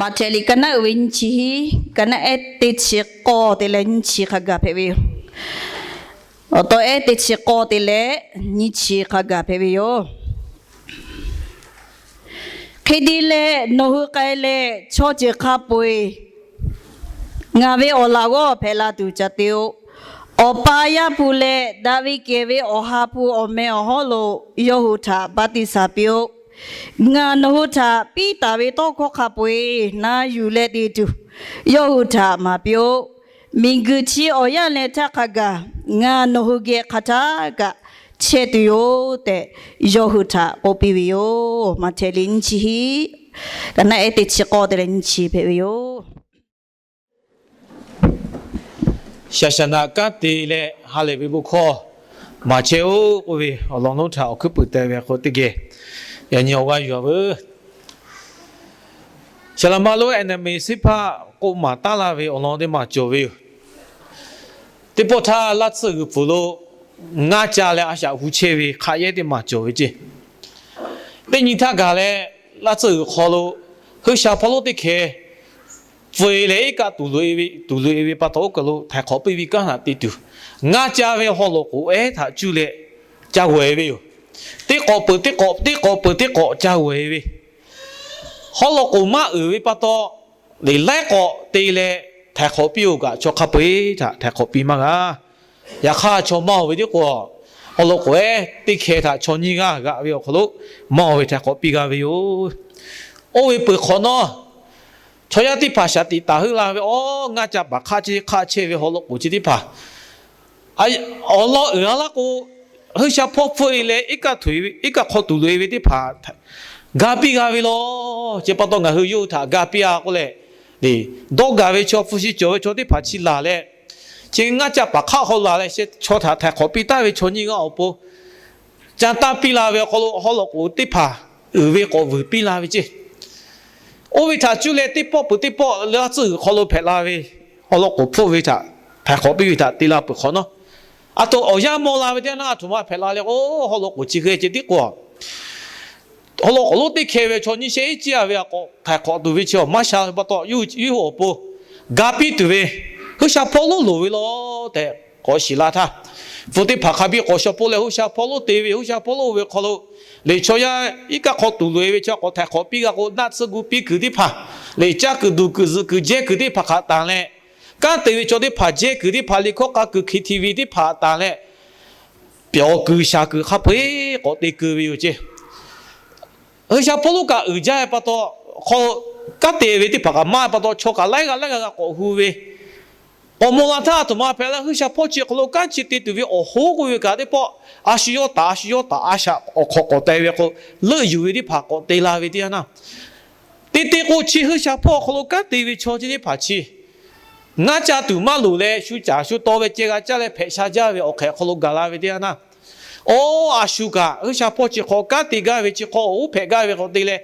Maꞈhtehˍ liꞈ ka naˆ uiˍ ve nyiˇ chi hiˉ, ka naˆ ehˉ teˇ chi k'awˇ te leh nyiˇ chi hk'a gaˬ hpehꞈ ve yoˬ. Awˬ taw ehˉ teˇ chi k'awˇ te leh nyiˇ chi hk'a gaˬ hpehꞈ ve yoˬ. Hk'e te leh, nawˬ hui k'ai leh chaw ceuˬ hk'a peu-eˬ ngaˬ ve awˬ laꞈ g'awˇ hpehꞈ la tuˬ ca te-o. Awˬ pa Yaˇ hpu leh daꞈ ve kehˬ ve Awˬ ha hpu awˬ meh awˬ hawˉ lo yawˇ hui htaꞈ baˆtiˆsaˬ piˇ-oˆ. Ngaˬ nawˬ hui htaꞈ piˇ taˍ ve tawˇ hkawˇ hk'a peu-eˬ na yuˬ leh te tuˬ, yawˇ hui htaꞈ maˍ piˇ-oˆ. Miˬguiˬ chi awˬ yanˇ leh htaˇ hk'a gaˬ ngaˬ nawˬ hui geh hk'a htaˇ kaꞈ chehˇ tuˬ yoˬ tehꞈ, yawˇ hui htaꞈ k'oˆ piˇ ve yoˬ. Maꞈhtehˍ liꞈ nyiˇ chi hiˉ, ka naˆ ehˉ teˇ chi k'awˇ te leh nyiˇ chi hpehꞈ ve yoˬ. Shaˍshaˍnaꞈ kanˉ te leh ha lehˬ ve bon hkawˇ maˍ chehˇ-oˆ k'oˆ ve awˬ lawn lonˉ htaꞈ awˬ hkuiˉ puiˍ teh ve hk'aw teˇ geh yaꞈ nyi awˬ g'aˇ yuˬ-a veuˬ. Saˍlaˍma lonˉ Anˍneˍmiˆ seˇ hpaˇ k'oˆ maˍ taˉ laˇ ve awˬ lawn teˇ maˬ cawˬ ve yoˬ. Teˇ pawˆ htaˇ, laˇ tsuhˇ g'uiˬ pfuhˍ lo ngaˇ ca leh a shaꞈ hu chehˇ ve hk'aˆ yehˉ teˇ maˬ cawˬ ve ceˇ. Teˇ nyi htaˇ gaˬ leh, laˇ tsuhˇ g'uiˬ hk'aw lo G'uiˬsha hpawˇ lonˉ teˇ hkeh pfuhˍ-e leh iˉ kaˆ tuˬ loꞈ-e ve pa taw, oˇ kaˬ lo htaiˍ hk'awꞈ piˇ ve kanˉ htaꞈ te tuˬ, ngaˇ ca ve haw loꞈ k'oˍ ehˉ htaꞈ cuˇ leh ca g'awˬ-e ve yoˬ. Teˇ k'awꞈ peuˬ teˇ k'awꞈ, teˇ k'awꞈ peuˬ teˇ k'awꞈ ca g'awˬ-e ve, haw loꞈ k'oˍ maˇ uiˍ ve pa taw, liꞈ laiˉ k'awꞈ te leh htaiˍ hk'awꞈ piˇ-oˬ kaꞈ, chaw hk'a peu-eˬ htaꞈ htaiˍ hk'awꞈ piˇ maˇ g'a. Yaꞈ hk'aˇ, chaw maˇ oˬ ve tiˉ k'o, haw loꞈ k'oˍ ehˉ teˇ hkeh htaꞈ chaw nyiˇ g'aˇ g'aꞈ ve awˬ hk'aw lo maˇ oˬ ve htaiˍ hk'awꞈ piˇ g'a ve yoˬ. Oˇ ve peuˬ hk'awꞈ nawˉ, chaw yaˇ teˇ hpaˍ shaˍ tiꞈ taˍ heuˆ la ve, awˬ ngaˇ ca paˍ hk'aˆ chehˇ hk'aˆ chehˇ ve haw loꞈ k'oˍ chi teˇ hpaˍ awˬ lawn uiˍ-a laˇ k'o, G'uiˬsha hpawˇ pfuhˇ-e leh iˉ kaˆ hk'aw tuˬ loꞈ-e ve teˇ hpaˍ ga piˇ g'a ve law. Chi pa taw ngaˬ hui yawˇ hui htaꞈ ga piˇ-a k'oˆ leh, dawˇ gaˬ ve chaw, hpu shi cawˬ ve chaw teˇ hpaˍ chi laˬ leh, chi ngaˇ ca paˍ hk'aˆ hk'aw laˬ leh, chaw htaꞈ htaiˍ hk'awꞈ piˇ taˍ ve chaw nyiˇ g'aˇ awˬ pon ca taˇ piˇ la ve awˬ hk'aw lo, haw loꞈ k'oˍ teˇ hpaˍ uiˍ ve k'awꞈ vuiˬ piˇ la ve ceˇ. Oˇ ve htaꞈ cuˇ leh teˇ pawˆ peuˬ teˇ pawˆ laˇ tsuhˇ g'uiˬ hk'aw lo hpehꞈ la ve, haw loꞈ k'oˍ hpfuhˆ ve htaꞈ htaiˍ hk'awꞈ piˇ ve htaꞈ te la peuˬ hk'awꞈ nawˉ, aˬ htoꞈ awˬ yanˇ mawˇ la ve teˇ yanˇ, aˬ htoꞈ ma hpehꞈ la leh k'o, haw loꞈ k'oˍ chi hk'e ceh tiˉ k'o, haw loꞈ k'oˍ lonˉ teˇ hkeh ve chaw nyiˇ shehˆ iˉ ciˇ-a ve a k'awꞈ htaiˍ hk'awꞈ tuˬ ve chi awˬ maˇ sha ve pa taw, yawˇ hui awˬ pon ga piˇ tuˬ ve G'uiˬsha hpawˇ lonˉ loˍ ve law tehꞈ k'awꞈ shiˍ la htaˇ, hpu teˇ hpaˍ hk'a biˇ k'awꞈ shaw poˆ leh G'uiˬsha hpawˇ lonˉ te ve, G'uiˬsha hpawˇ lonˉ oˇ ve hk'aw lo, liꞈ chaw yaˇ iˉ kaˆ hk'aw tuˬ loꞈ-e ve chaw k'awꞈ htaiˍ hk'awꞈ piˇ g'a k'o, naˆ tsuhˇ gu piˇ kuiˬ teˇ hpaˍ, liꞈ caˇ kuiˬ duˬ kuiˬ zuhꞈ kuiˬ jehˇ kuiˬ teˇ hpaˍ hk'aꞈ tanˍ leh, kanˉ te ve chaw teˇ hpaˍ jehˇ kuiˬ teˇ hpaˍ, liꞈ hkawˇ k'a kuiˬ hk'e hti ve teˇ hpaˍ tanˍ leh, pyawˬ kuiˬ shaˍ kuiˬ hk'a peu-eˬ k'awꞈ te keu ve yoˬ ceˇ. G'uiˬsha hpawˇ lonˉ kaꞈ uiˍ jaˇ ve pa taw, hk'aw kanˉ te ve teˇ hpaˍ kaꞈ maˇ ve pa taw, chaw kaꞈ laiˉ g'aˇ laiˉ g'aˇ g'a k'awꞈ hu ve, k'awꞈ mawˬ la htaˇ, aˬ htoꞈ ma hpehꞈ la, G'uiˬsha hpawˇ chi hk'aw lo kanˉ chi te tuˬ ve awˬ hoˉ k'oˆ ve kaꞈ teˇ pawˆ a shu yawˇ taˍ, a shu yawˇ taˍ, a shaꞈ awˬ hk'awꞈ k'awꞈ te ve k'o, leuˆ yuˬ ve teˇ hpaˍ k'awꞈ te la ve teˇ yanˇ naˇ, teˇ teˇ k'o chi G'uiˬsha hpawˇ awˬ hk'aw lo kanˉ te ve chaw chi teˇ hpaˍ chi ngaˇ ca tuˬ maˇ loˍ leh, shu caˍ shu taw ve ceh g'a caˇ leh hpehꞈ sha jaˇ ve awˬ hk'ehꞈ hk'aw lo gaˬ la ve teˇ yanˇ naˇ, oˇ a shu kaꞈ G'uiˬsha hpawˇ chi hk'aw kanˉ te gaˇ ve chi hk'aw oˇ hpehꞈ gaˇ ve k'awꞈ te leh,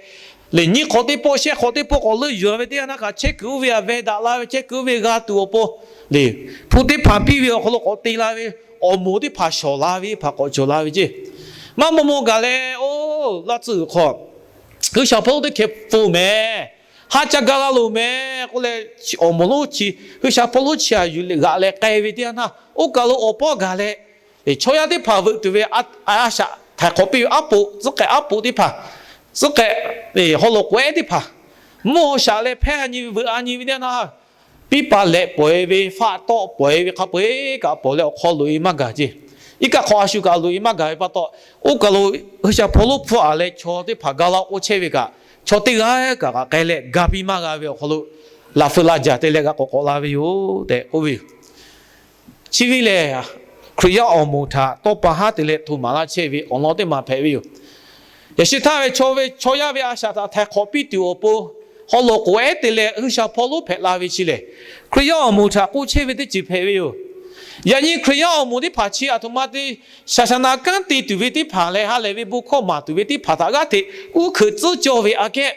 liꞈ nyiˇ hk'awꞈ teˇ pawˆ shehˆ hk'awꞈ teˇ pawˆ k'awꞈ leuˆ yuˬ ve teˇ yanˇ naˇ kaꞈ, chehˇ kuiˬ oˇ ve a veh daꞈ la ve, chehˇ kuiˬ oˇ ve g'a tuˬ awˬ pon, liꞈ hpu teˇ hpaˍ piˇ ve awˬ hk'aw lo k'awꞈ te la ve awˬ moˍ teˇ hpaˍ shawˍ la ve hpaˍ k'awꞈ cawˬ la ve ceˇ. Maˇ maw maw gaˬ leh, oˇ laˇ tsuhˇ g'uiˬ hk'aw G'uiˬsha hpawˇ lonˉ teˇ hkeh pfuhˇ mehˍ, ha ca ga la loˬ mehˍ k'oˆ leh, awˬ moˍ lonˉ chi, G'uiˬsha hpawˇ lonˉ chi a yuˬ leh g'aꞈ leh k'ai ve teˇ yanˇ naˇ, oˇ kaˬ lo awˬ pawˇ gaˬ leh, chaw yaˇ teˇ hpaˍ veuꞈ tuˬ ve a shaꞈ htaiˍ hk'awꞈ piˇ ve aˉ poꞈ, tcuhˉ k'ehꞈ aˉ poꞈ teˇ hpaˍ, tcuhˉ k'ehꞈ, haw loꞈ k'oˍ ehˉ teˇ hpaˍ, mvuhˇ haw shaꞈ leh hpehˇ a nyi ve veuꞈ a nyi ve teˇ yanˇ naˇ, piˉ pa lehꞈ pawˍ-e ve, faˆ tawˆ pawˍ-e ve hk'a peu-eˬ kaꞈ pawˍ leh awˬ hk'aw loꞈ-e maˇ gaˬ ceˇ. Iˉ kaˆ hk'aw a shu kaꞈ loꞈ-e maˇ gaˬ ve pa taw, oˇ kaˬ lo G'uiˬsha hpawˇ lonˉ pfuhˇ a leh chaw teˇ hpaˍ ga laˇ k'oˆ chehˇ ve kaꞈ, chaw teˇ g'aˇ kaꞈ kaꞈ k'ai leh ga piˇ maˇ g'a ve awˬ hk'aw lo, laꞈ feu laꞈ jaˬ te leh g'a k'awꞈ k'awꞈ la ve yoˬ tehꞈ k'oˆ ve yoˬ. Chi ve lehˬ, Hkriꞈ yaˇ awˬ moˍ htaꞈ tawˇ pa haˉ te leh hto maˍ laˇ chehˇ ve awˬ lawn teˇ maˬ hpehꞈ ve yoˬ. Yaꞈ shi htaˇ ve chaw ve chaw yaˇ ve a shaꞈ htaꞈ htaiˍ hk'awꞈ piˇ tuˬ awˬ pon, haw loꞈ k'oˍ ehˉ te leh G'uiˬsha hpawˇ lonˉ hpehꞈ la ve chi lehˬ, Hkriꞈ yaˇ awˬ moˍ htaꞈ k'oˆ chehˇ ve teˇ ceuˬ hpehꞈ ve yoˬ. Yaꞈ nyi Hkriꞈ yaˇ awˬ moˍ teˇ hpaˍ chi aˬ htoꞈ ma te, shaˍshaˍnaꞈ kanˉ te tuˬ ve teˇ hpaˍ leh ha lehˬ ve bon hkawˇ maˍ tuˬ ve teˇ hpaˍ htaꞈ g'aˇ hteꞈ uˉ hkeuꞈ tcuhˉ cawˇ ve aꞈ kehˉ,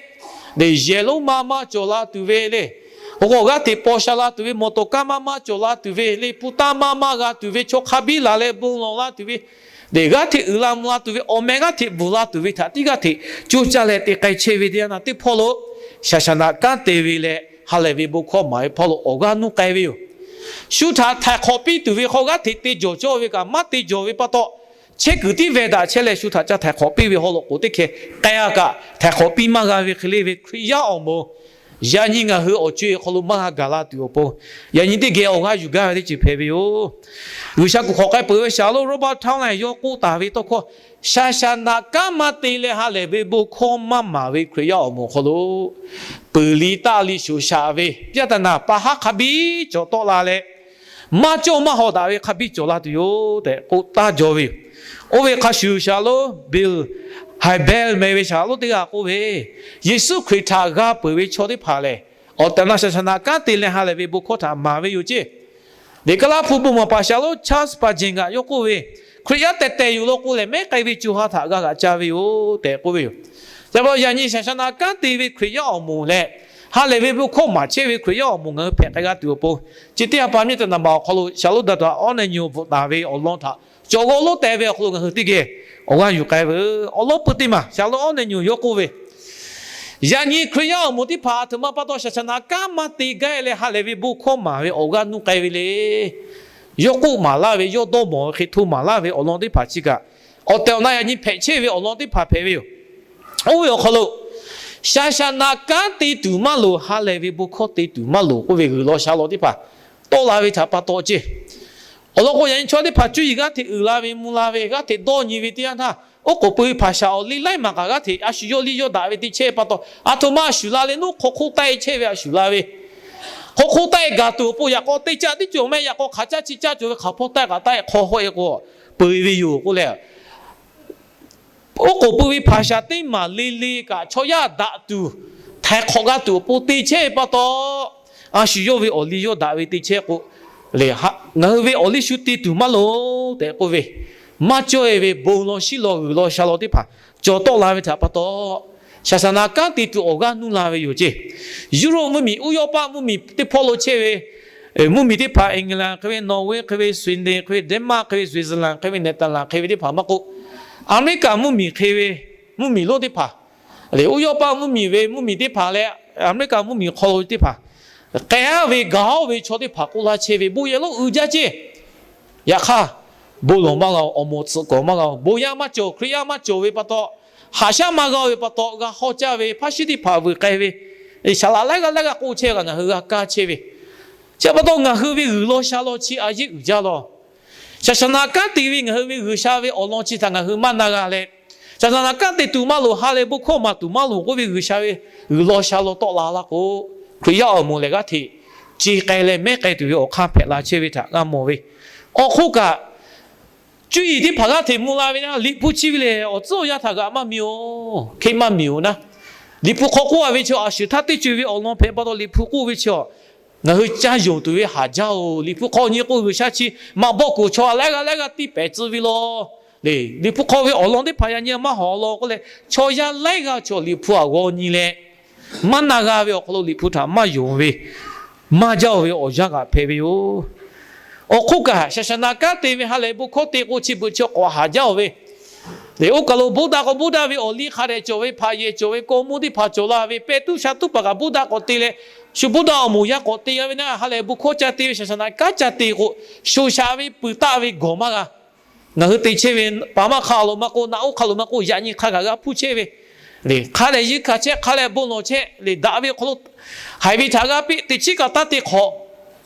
lehˬ yehˬ lonˉ maˇ maˇ cawˬ la tuˬ ve le, awˬ g'aˇ hteꞈ paw sha la tuˬ ve mawˬ tawˍ kaˇ maˇ maˇ cawˬ la tuˬ ve le, pu taˇ maˇ maˇ g'a tuˬ ve, chaw hk'a biˇ laˬ leh bon lawˬ la tuˬ ve, lehˬ g'aˇ hteꞈ uiˍ la mvuh la tuˬ ve, awˬ meh g'aˇ hteꞈ bvuhˬ la tuˬ ve htaꞈ tiˉ g'aˇ hteꞈ coˇ caˇ leh te k'ai chehˇ ve teˇ yanˇ naˇ teˇ hpawˇ lo, shaˍ shaˍ naꞈ kanˉ te ve leh ha lehˬ ve bon hkawˇ maˍ ve hpawˇ lo awˬ g'aˇ nuˇ k'ai ve yoˬ. Shu htaꞈ htaiˍ hk'awꞈ piˇ tuˬ ve hk'aw g'aˇ hteꞈ te jawˬ cawˇ ve kaꞈ maˇ te jawˬ ve pa taw, chehˇ kuiˬ tiˉ veh daꞈ chehˇ leh shu htaꞈ ca htaiˍ hk'awꞈ piˇ ve haw loꞈ k'oˍ teˇ hkeh k'ai-a kaꞈ htaiˍ hk'awꞈ piˇ maˇ g'a ve hk'e le ve Hkriꞈ yaˇ awˬ moˍ, yaꞈ nyi ngaˬ hui awˬ co-e hk'aw lo maˇ g'a gaˬ la tuˬ awˬ pon, yaꞈ nyi teˇ geh awˬ g'aˇ yuˬ gaˇ ve teˇ ceuˬ hpehꞈ ve yoˬ. G'uiˬsha kuˬ hk'awꞈ k'ai peuˬ ve Shaˍlonˍ Robert Town lehˬ yawˇ k'oˆ taˍ ve tawˇ hkawˇ, shaˍ shaˍ naꞈ kanˉ maˇ te leh ha lehˬ ve bon hkawˇ maˇ maˍ ve Hkriꞈ yaˇ awˬ moˍ hk'aw lo peuˬ li taˆ li shoˍ shaꞈ ve ပြဿနာ pa haˉ hk'a biˇ cawˬ tawˆ la leh, maˇ cawˇ maˇ hawˍ daꞈ ve hk'a biˇ cawˬ la tuˬ yoˬ tehꞈ k'oˆ taˇ jaw ve yoˬ. Oˇ ve hk'a shuˍ Shaˍlonˍ Bill Hybels meh ve Shaˍlonˍ teˇ g'aˇ k'oˆ ve, Yeˍsuˆ Hkriꞈ htaꞈ g'a peuˬ ve chaw teˇ hpaˍ lehˬ, awˬ tehˬ awˬ na shaˍ shaˍ naꞈ kanˉ te leh ha lehˬ ve bon hkawˇ htaꞈ maˍ ve yoˬ ceˇ. Liꞈ kaˍ laˇ hpu bon maˍ paˍ Shaˍlonˍ Charles Spurgeon kaꞈ yawˇ k'oˆ ve, Hkriꞈ yaˇ tehˬ tehˬ yoˬ law k'o lehˬ, mehˉ k'ai ve co ha htaꞈ g'a g'aꞈ ca ve yoˬ tehꞈ k'oˆ ve yoˬ. Ca pa yaꞈ nyi shaˍ shaˍ naꞈ kanˉ te ve Hkriꞈ yaˇ awˬ moˍ leh ha lehˬ ve bon hkawˇ maˍ chehˇ ve Hkriꞈ yaˇ awˬ moˍ ngaˬ hui hpehꞈ k'ai g'a tuˬ awˬ pon, chi teˇ ha pa miˇ ta naˍ baˬ awˬ hk'aw lo Shaˍlonˍ daꞈ taˍ awˉ neh nyi awˬ bvuhꞈ taˍ ve awˬ lawn htaꞈ cawˬ g'aw lonˉ teh ve awˬ hk'aw lo ngaˬ hui teˇ geh awˬ g'aˇ yuˬ k'ai ve awˬ lawn peu teˇ maˬ Shaˍlonˍ awˉ neh nyi yawˇ k'oˆ ve, yaꞈ nyi Hkriꞈ yaˇ awˬ moˍ teˇ hpaˍ a htoꞈ ma pa taw shaˍ shaˍ naꞈ kanˉ maˇ te gaˇ leh ha lehˬ ve bon hkawˇ maˍ ve awˬ g'aˇ nuˇ k'ai ve le. Yawˇ k'oˆ maˍ laˇ ve, yawˇ dawˇ mawˬ ve hk'e hto maˍ laˇ ve awˬ lawn teˇ hpaˍ chi kaꞈ, awˬ tehˬ awˬ na yaꞈ nyi hpehꞈ chehˇ ve awˬ lawn teˇ hpaˍ hpehꞈ ve yoˬ. Oˇ ve awˬ hk'aw lo shaˍ shaˍ naꞈ kanˉ te tuˬ maˇ loˍ, ha lehˬ ve bon hkawˇ te tuˬ maˇ loˍ k'oˆ ve g'uiˬ law sha law teˇ hpaˍ tawˆ la ve htaꞈ pa taw ceˇ. Awˬ lawn k'o, yaꞈ nyi chaw teˇ hpaˍ cuˇ yiˍ g'aˇ hteꞈ uiˍ la ve, mvuh la ve, g'aˇ hteꞈ dawˇ nyi ve teˇ yanˇ htaˇ, oˉ k'oˍ pui ve hpaˍ shaˍ awˬ liˇ laiˉ maˬ kaꞈ g'aˇ hteꞈ a shu yawˇ liˇ yawˇ daꞈ ve te chehˇ pa taw, a htoꞈ ma a shu la leh nuˇ hk'aw hk'oˆ taˆ-e chehˇ ve a shu la ve, hk'aw hk'oˆ taˆ-e gaˬ tuˬ awˬ pon yaꞈ k'aw teˇ caˆ tiˉ cawˬ meh, yaꞈ k'aw hk'aˬ caˆ chi caˆ cawˬ ve hk'aˬ hpawˇ taˆ kaꞈ taˆ-e hk'aw hawˆ-e k'o, peu-e ve yoˬ k'oˆ leh, oˉ k'oˍ pui ve hpaˍ shaˍ teˇ maˬ le le kaꞈ chaw yaˇ daꞈ tuˬ htaiˍ hk'awꞈ g'a tuˬ awˬ pon te chehˇ ve pa taw, a shu yawˇ ve awˬ liˇ yawˇ daꞈ ve te chehˇ k'o, ngaˬ hui ve awˬ liˇ shu te tuˬ maˇ loˍ tehꞈ k'oˆ ve, maˇ cawˇ-e ve bon law shiˉ law g'uiˬ law sha law teˇ hpaˍ cawˬ tawˆ la ve htaꞈ pa taw, shaˍ shaˍ naꞈ kanˉ te tuˬ awˬ g'aˇ nuˇ la ve yoˬ ceˇ. Europe mvuhˇmiˬ uˇ yawˇ paˆ mvuhˇmiˬ teˇ hpawˇ lo chehˇ ve mvuhˇmiˬ teˇ hpaˍ, England hk'e ve, Norway hk'e ve, Sweden hk'e ve, Denmark hk'e ve, Switzerland hk'e ve, Netherlands hk'e ve teˇ hpaˍ maˇ k'oˆ, America mvuhˇmiˬ hk'e ve mvuhˇmiˬ lonˉ teˇ hpaˍ lehˬ, uˇ yawˇ paˆ mvuhˇmiˬ ve mvuhˇmiˬ teˇ hpaˍ leh, America mvuhˇmiˬ hk'aw lo teˇ hpaˍ k'ai-a ve gaˬ-oˬ ve chaw teˇ hpaˍ k'oˆ laˇ chehˇ ve bon yehˬ lonˉ uiˍ jaˇ ceˇ. Yaꞈ hk'aˇ, bon lawˬ maˇ g'a-oˬ, awˬ moˍ tsuhꞈ kawˍ maˇ g'a-oˬ, bon yaˇ maˇ cawˬ, Hkriꞈ yaˇ maˇ cawˬ ve pa taw, haꞈ shaˉ maˇ g'a-oˬ ve pa taw, g'a hawˇ caˇ ve hpaˇ shiˉ teˇ hpaˍ vuiˬ k'ai ve, shaˍ laꞈ laiˉ g'aˇ laiˉ g'aˇ k'oˆ chehˇ kaꞈ ngaˬ hui g'a kaˇ chehˇ ve, chi pa taw ngaˬ hui ve g'uiˬ law sha law chi a yeˇ uiˍ jaˇ law. Shaˍ shaˍ naꞈ kanˉ te ve ngaˬ hui ve G'uiˬsha ve awˬ lawn chi htaꞈ ngaˬ hui maˇ na g'a leh, shaˍ shaˍ naꞈ kanˉ te tuˬ maˇ loˍ, ha leh bon hkawˇ maˍ tuˬ maˇ loˍ k'oˆ ve G'uiˬsha ve g'uiˬ law sha law tawˆ la laˇ k'o, Hkriꞈ yaˇ awˬ moˍ lehˬ g'aˇ hteꞈ ce k'ai leh mehˉ k'ai tuˬ ve awˬ hk'aˇ hpehꞈ la chehˇ ve htaꞈ g'a mawˬ ve. Awˬ hk'oˆ kaꞈ, cuˇ yiˍ teˇ hpaˍ g'aˇ hteꞈ mvuh la ve na, Liꞈ hpu chi ve lehˬ awˬ tcuhˉ awˬ yanˇ htaꞈ g'aꞈ maˇ miˬ-oˬ, hk'e maˇ miˬ-oˬ naˉ. Liꞈ hpu hk'aw k'oˆ-a ve chi a shuˍ htaˇ teˇ co-e ve awˬ lawn hpehꞈ pa taw Liꞈ hpu k'oˆ ve chi a, ngaˬ hui caˇ yonˍ tuˬ ve haˍ jaˇ-oˬ. Liꞈ hpu hk'aw nyi k'o G'uiˬsha chi maꞈ bawˆ kuˬ chaw laiˉ g'aˇ laiˉ g'aˇ tiˇ pehˍ tcuh ve law. Liꞈ hpu hk'aw ve awˬ lawn teˇ hpaˍ yaꞈ nyi maˇ hawˍ law k'oˆ leh, chaw yaˇ laiˉ g'aˇ chaw Liꞈ hpu aꞈ g'aw nyi leh, maˇ na g'a ve awˬ hk'aw lo Liꞈ hpu htaꞈ maˇ yonˍ ve, maˇ jaˇ-oˬ ve awˬ yanˇ g'aꞈ hpehꞈ ve yoˬ. Awˬ hk'oˆ kaꞈ, shaˍ shaˍ naꞈ kanˉ te ve ha lehˬ bon hkawˇ te k'o chi beuꞈ chi k'awꞈ haˍ jaˇ-oˬ ve, lehˬ oˇ kaˬ lo Buddha k'o Buddha ve awˬ liˇ hk'a dehꞈ cawˬ ve, hpaꞈ yehˬ cawˬ ve, kaw mvuhˇ teˇ hpaˍ cawˬ la ve, pehˇ tuˉ sha tuˉ paˍ kaꞈ Buddha k'awꞈ te leh, shu Buddha awˬ moˍ yaˇ k'awꞈ te g'a ve naˉ, ha lehˬ bon hkawˇ ca te ve shaˍ shaˍ naꞈ kanˉ ca te k'o, shoˍ shaꞈ ve peuˬ taˆ ve gawˬ maˇ g'a. Ngaˬ hui te chehˇ ve paˍ maˇ hk'a lo maˇ k'oˆ, naꞈ oˇ hk'a lo maˇ k'oˆ, yaꞈ nyi hk'a gaˬ g'a hpuˇ chehˇ ve, hk'a lehˬ yeˇ hkanˍ chehˇ, hk'a lehˬ bon lawˬ chehˇ leh daꞈ ve awˬ hk'aw lo haiˬ ve htaꞈ g'a piˇ, teꞈ chiˉ kaꞈ taˇ te hk'awꞈ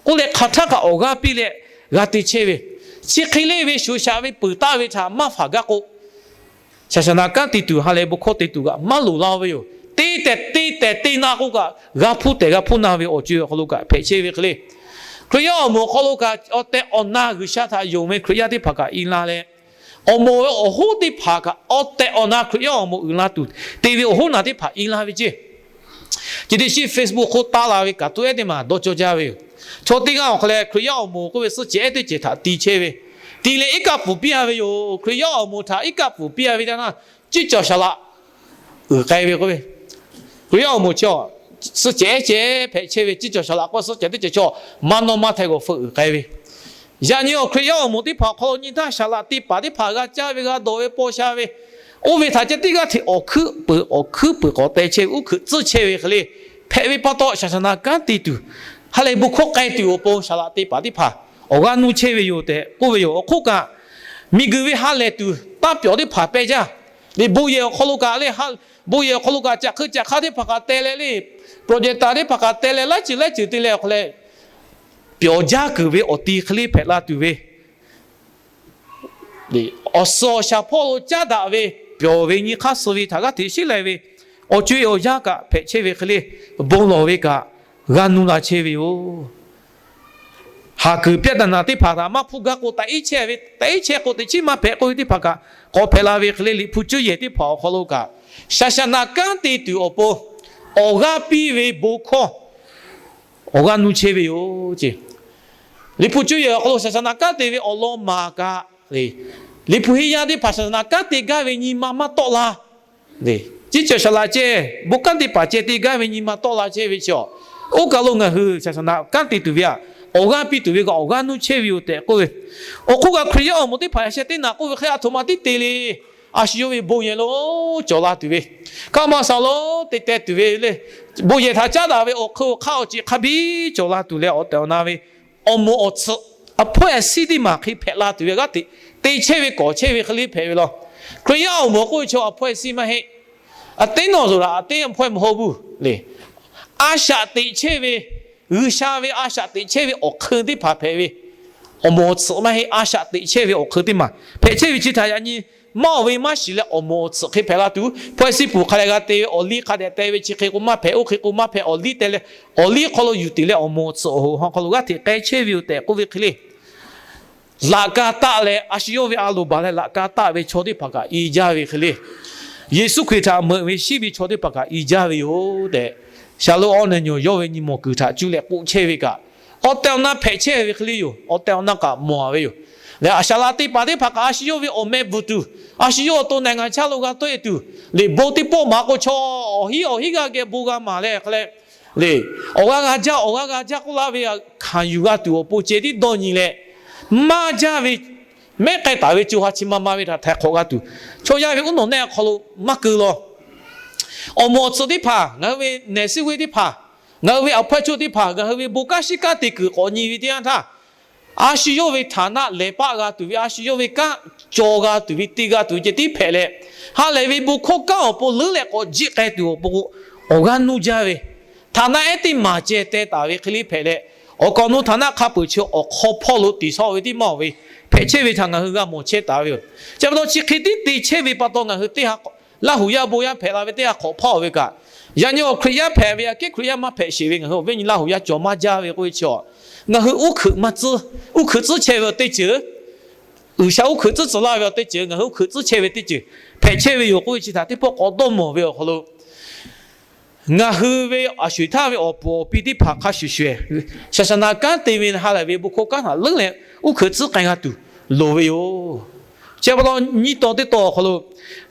k'oˆ leh hk'aˬ htaˇ kaꞈ awˬ g'aˇ piˇ leh g'a te chehˇ ve, chi hk'e le ve shoˍ shaꞈ ve peuˬ taˆ ve htaꞈ maˇ faˍ gaˇ k'o, shaˍ shaˍ naꞈ kanˉ te tuˬ ha lehˬ bon hkawˇ te tuˬ kaꞈ maˇ loˍ la-oˬ ve yoˬ. Te tehˬ te tehˬ te na k'o kaꞈ, g'a hpuˇ tehˬ g'a hpuˇ na ve awˬ co-e awˬ hk'aw lo kaꞈ hpehꞈ chehˇ ve hk'e le. Hkriꞈ yaˇ awˬ moˍ awˬ hk'aw lo kaꞈ awˬ tehˬ awˬ na G'uiˬsha htaꞈ yonˍ ve Hkriꞈ yaˇ teˇ hpaˍ kaꞈ i la leh, awˬ moˍ ve awˬ hoˉ teˇ hpaˍ kaꞈ awˬ tehˬ awˬ na Hkriꞈ yaˇ awˬ moˍ uiˍ la tuˬ te ve awˬ hoˉ naˬ teˇ hpaˍ i la ve ceˇ. Chi teˇ shiˉ Facebook hk'oˆ taˇ la ve kaꞈ tuˉ ehˉ teˇ maˬ dawˇ cawˇ jaˇ ve yoˬ. Chaw teˇ g'aˇ awˬ hk'a leh Hkriꞈ yaˇ awˬ moˍ k'oˆ ve suhˆ cehˬ ehˉ teˇ cehˬ htaꞈ ti chehˇ ve, ti leh iˉ kaˆ pfuhˍ piˇ-a ve yoˬ. Hkriꞈ yaˇ awˬ moˍ htaꞈ iˉ kaˆ pfuhˍ piˇ-a ve teˇ yanˇ, ciˉ cawˬ shaˍ laꞈ uiˍ k'ai ve k'oˆ ve, Hkriꞈ yaˇ awˬ moˍ chi suhˆ cehˬ ehˉ cehˬ hpehꞈ chehˇ ve, ciˉ cawˬ shaˍ laꞈ k'oˆ suhˆ cehˬ teˇ cehˬ chaw maˇ nawˇ maˇ htaiˍ g'awˬ feu uiˍ k'ai ve, yaꞈ nyi awˬ Hkriꞈ yaˇ awˬ moˍ teˇ hpaˍ awˬ hk'aw lo nyi htaˇ shaˍ laꞈ te paˍ teˇ hpaˍ g'a caˇ ve, g'a dawˬ ve, paw sha ve, oˇ ve htaꞈ ceh teˇ g'aˇ hteꞈ awˬ hkuiˉ peuˬ awˬ hkuiˉ peuˬ k'awꞈ teh chehˇ ve, uˉ hkuiꞈ tcuhˇ chehˇ ve hk'e le. hpehꞈ ve pa taw, saˍsaˍnaˍ kanˉ te tuˬ, ha lehˬ bon hkawˇ k'ai tuˬ awˬ pon saˍ laꞈ te paˍ teˇ hpaˍ awˬ g'aˇ nuˇ chehˇ ve yoˬ tehꞈ k'oˆ ve yoˬ. Awˬ hk'oˆ kaꞈ, miˬguiˬ ve ha lehˬ tuˬ taˇ pyawˬ teˇ hpaˍ pehˇ jaˇ. Liꞈ bon yehˬ awˬ hk'aw lo kaꞈ le, bon yehˬ awˬ hk'aw lo kaꞈ caꞈ hk'eu caꞈ hk'aˇ teˇ hpaˍ kaꞈ teh leh le, projector teˇ hpaˍ kaꞈ teh leh laiˉ ceuˬ laiˉ ceuˬ te leh awˬ hk'aw leh pyawˬ jaˇ kuiˬ ve awˬ ti hk'e le hpehꞈ la tuˬ ve, awˬ suhˍ awˬ shaˍ hpawˇ lo caˉ daꞈ ve, pyawˬ ve nyi hk'aˇ suh ve htaꞈ g'aˇ hteꞈ sheˉ lai ve, awˬ co-e awˬ yanˇ kaꞈ hpehꞈ chehˇ ve hk'e le, bon lawˬ ve kaꞈ g'aˇ nuˇ la chehˇ ve yoˬ. Haˍ kuiˬ ပြဿနာ teˇ hpaˍ htaꞈ maˇ hpuˇ gaˇ k'o, taꞈ iˉ chehˇ ve, taꞈ iˉ chehˇ k'o teꞈ chiˉ maˇ hpehꞈ k'oˆ ve teˇ hpaˍ kaꞈ k'awꞈ hpehꞈ la ve hk'e le, Liꞈ hpu cuˇ yehˬ teˇ hpaˍ awˬ hk'aw lo kaꞈ, saˍsaˍnaˍ kanˉ te tuˬ awˬ pon awˬ g'aˇ piˇ ve bon hkawˇ awˬ g'aˇ nuˇ chehˇ ve yoˬ ce. Liꞈ hpu cuˇ yehˬ awˬ hk'aw lo saˍsaˍnaˍ kanˉ te ve awˬ lawn maˍ kaꞈ le, Liꞈ hpu henˇ yaˇ teˇ hpaˍ saˍsaˍnaˍ kanˉ te gaˇ ve nyi ma maˇ tawˆ la le. Ciˉ cawˬ saˍ laꞈ ceh, bon kanˉ te paˍ ceh te gaˇ ve nyi ma tawˆ la chehˇ ve chi, oˇ kaˬ lo ngaˬ hui saˍsaˍnaˍ kanˉ te tuˬ ve aꞈ, awˬ g'aˇ piˇ tuˬ ve kaꞈ awˬ g'aˇ nuˇ chehˇ ve yoˬ tehꞈ k'oˆ ve. Awˬ hk'oˆ kaꞈ Hkriꞈ yaˇ awˬ moˍ teˇ hpaˍ yaꞈ sheh teˇ naꞈ k'oˆ ve hk'e, aˬ htoꞈ ma tiˉ te le, a shu yawˇ ve bon yehˬ lo cawˬ la tuˬ ve, hkaˇ ma saˍ lo te teh tuˬ ve le, bon yehˬ htaꞈ caˉ daꞈ ve awˬ hk'eun awˬ hk'aˇ awˬ ceꞈ hk'a biˇ cawˬ la tuˬ leh, awˬ tehˬ awˬ na ve awˬ moˍ awˬ tsuhꞈ, အဖွဲ့အစည်း teˇ maˬ hk'e hpehꞈ la tuˬ ve g'aˇ hteꞈ te chehˇ ve kawˍ chehˇ ve hk'e le hpehꞈ ve law. Hkriꞈ yaˇ awˬ moˍ k'oˆ ve chaw အဖွဲ့အစည်း maˇ heˆ. အသင်းတော်ဆိုတာ အသင်းအဖွဲ့မဟုတ်ဘူးလေ. A shaꞈ teꞈ chehˇ ve, G'uiˬsha ve a shaꞈ teꞈ chehˇ ve awˬ hk'eun teˇ hpaˍ hpehꞈ ve, awˬ moˍ awˬ tsuhꞈ maˇ heˆ, a shaꞈ teꞈ chehˇ ve awˬ hk'eun teˇ maˬ hpehꞈ chehˇ ve chi htaꞈ yaꞈ nyi maˇ oˬ ve maˇ shiˍ leh awˬ moˍ awˬ tsuhꞈ hk'e hpehꞈ la tuˬ, အဖွဲ့အစည်း peuˬ hk'a leh g'a te ve awˬ liˇ hk'a dehꞈ te ve chi hk'e k'o maˇ hpehꞈ, oˇ hk'e k'o maˇ hpehꞈ, awˬ liˇ te leh, awˬ liˇ hk'aw lo yuˬ tiˍ leh awˬ moˍ awˬ tsuhꞈ awˬ hoꞈ hk'aw lo g'aˇ hteꞈ k'ai chehˇ ve yoˬ tehꞈ k'oˆ ve hk'e le. Laꞈ ka taˆ leh a shu yawˇ ve a loˍ baˬ leh laꞈ ka taˆ ve chaw teˇ hpaˍ kaꞈ i jaˇ ve hk'e le, Yeˍsuˆ Hkriꞈ htaꞈ meuꞈ ve shiˉ ve chaw teˇ hpaˍ kaꞈ i jaˇ ve yoˬ tehꞈ, Shaˍlonˍ awˬ nehˬ nyi yawˇ ve nyi mawˬ kuiˬ htaꞈ cuˇ leh k'oˆ chehˇ ve kaꞈ, awˬ tehˬ awˬ na hpehꞈ chehˇ ve hk'e le yoˬ. Awˬ tehˬ awˬ na kaꞈ mawˬ a ve yoˬ. Leh a shaˍ laꞈ te paˍ teˇ hpaˍ kaꞈ a shu yawˇ ve awˬ meh bvuhˬ tuˬ, a shu yawˇ awˬ to နိုင်ငံခြား lo g'a tawˆ e tuˬ, liꞈ bon teˇ pawˆ maˍ k'o chaw awˬ hinˉ awˬ hinˉ g'aˇ geh bon g'a maˍ leh hk'e le, awˬ g'aˇ g'a jaˇ, awˬ g'aˇ g'a jaˇ k'oˆ laˇ ve hkanˍ yuˬ g'a tuˬ awˬ pon ceh tiˉ dawˇ nyi leh, maˇ jaˇ ve mehˉ k'ai taˍ ve co ha chi ma ma ve htaꞈ htaiˍ hk'awꞈ g'a tuˬ, chaw yaˇ ve uˉ nawˬ nehˆ awˬ hk'aw lo maˇ keu law. Awˬ moˍ awˬ tsuhꞈ teˇ hpaˍ, ngaˬ hui ve nehˬ suˉ ve teˇ hpaˍ, ngaˬ hui ve awˬ hpawehˇ chaw teˇ hpaˍ ngaˬ hui ve bon kanˉ shiˉ kanˉ te kuiˬ k'awꞈ nyi ve teˇ yanˇ htaˇ, a shu yawˇ ve htaˍ naˆ lehˬ paˆ g'a tuˬ ve, a shu yawˇ ve kanˉ caw g'a tuˬ ve, te g'a tuˬ ve ceh tiˉ hpehꞈ leh, ha lehˬ ve bon hkawˇ kanˉ awˬ pon leuˉ leh k'awꞈ jiˆ k'ai tuˬ awˬ pon k'o, awˬ g'aˇ nuˇ jaˇ ve, htaˍ naˆ ehˉ teˇ maˬ ceh teh taˍ ve hk'e le hpehꞈ leh, awˬ kaˍ awˬ nu htaˍ naˆ hk'a peuˬ chi awˬ hk'aw hpawˇ lo tiˍ shaw ve teˇ maˇ oˬ ve hpehꞈ chehˇ ve htaꞈ ngaˬ hui g'a mawˬ chehˇ taˍ ve yoˬ. Chi pa taw chi hk'e tiˉ te chehˇ ve pa taw ngaˬ hui teˇ ha Laˇ huˍ yaˇ bon yaˇ hpehꞈ la ve teˇ ha hk'awꞈ hpaˇ oˬ ve kaꞈ, yaꞈ nyi awˬ Hkriꞈ yaˇ hpehꞈ ve aꞈ kehˉ Hkriꞈ yaˇ maˇ hpehꞈ sheˍ ve ngaˬ hui awˬ viˉ nyi Laˇ huˍ yaˇ cawˬ maˇ jaˇ ve k'oˆ ve chi, ngaˬ hui uˉ hkuiꞈ maˇ tcuhˉ, uˉ hkuiꞈ tcuhˉ chehˇ ve awˬ teˇ ceuˬ, G'uiˬsha uˉ hkuiꞈ tcuhˉ tcuh laˇ ve awˬ teˇ ceuˬ, ngaˬ hui uˉ hkuiꞈ tcuhˉ chehˇ ve teˇ ceuˬ hpehꞈ chehˇ ve yoˬ k'oˆ ve chi htaꞈ teˇ pawˆ k'awꞈ dawˇ mawˬ ve awˬ hk'aw lo, ngaˬ hui ve a sho-eˬ htaˇ ve awˬ puˍ awˬ pi teˇ hpaˍ hk'a shuˍ shuˍ, shaˍsaˍnaˍ kanˉ te ve ha lehˬ ve bon hkawˇ kanˉ htaꞈ leuˉ leh uˉ hkuiꞈ tcuhˉ k'ai g'a tuˬ loˍ ve yoˬ. Chi pa taw nyiˇ tawn teˇ tawn awˬ hk'aw lo,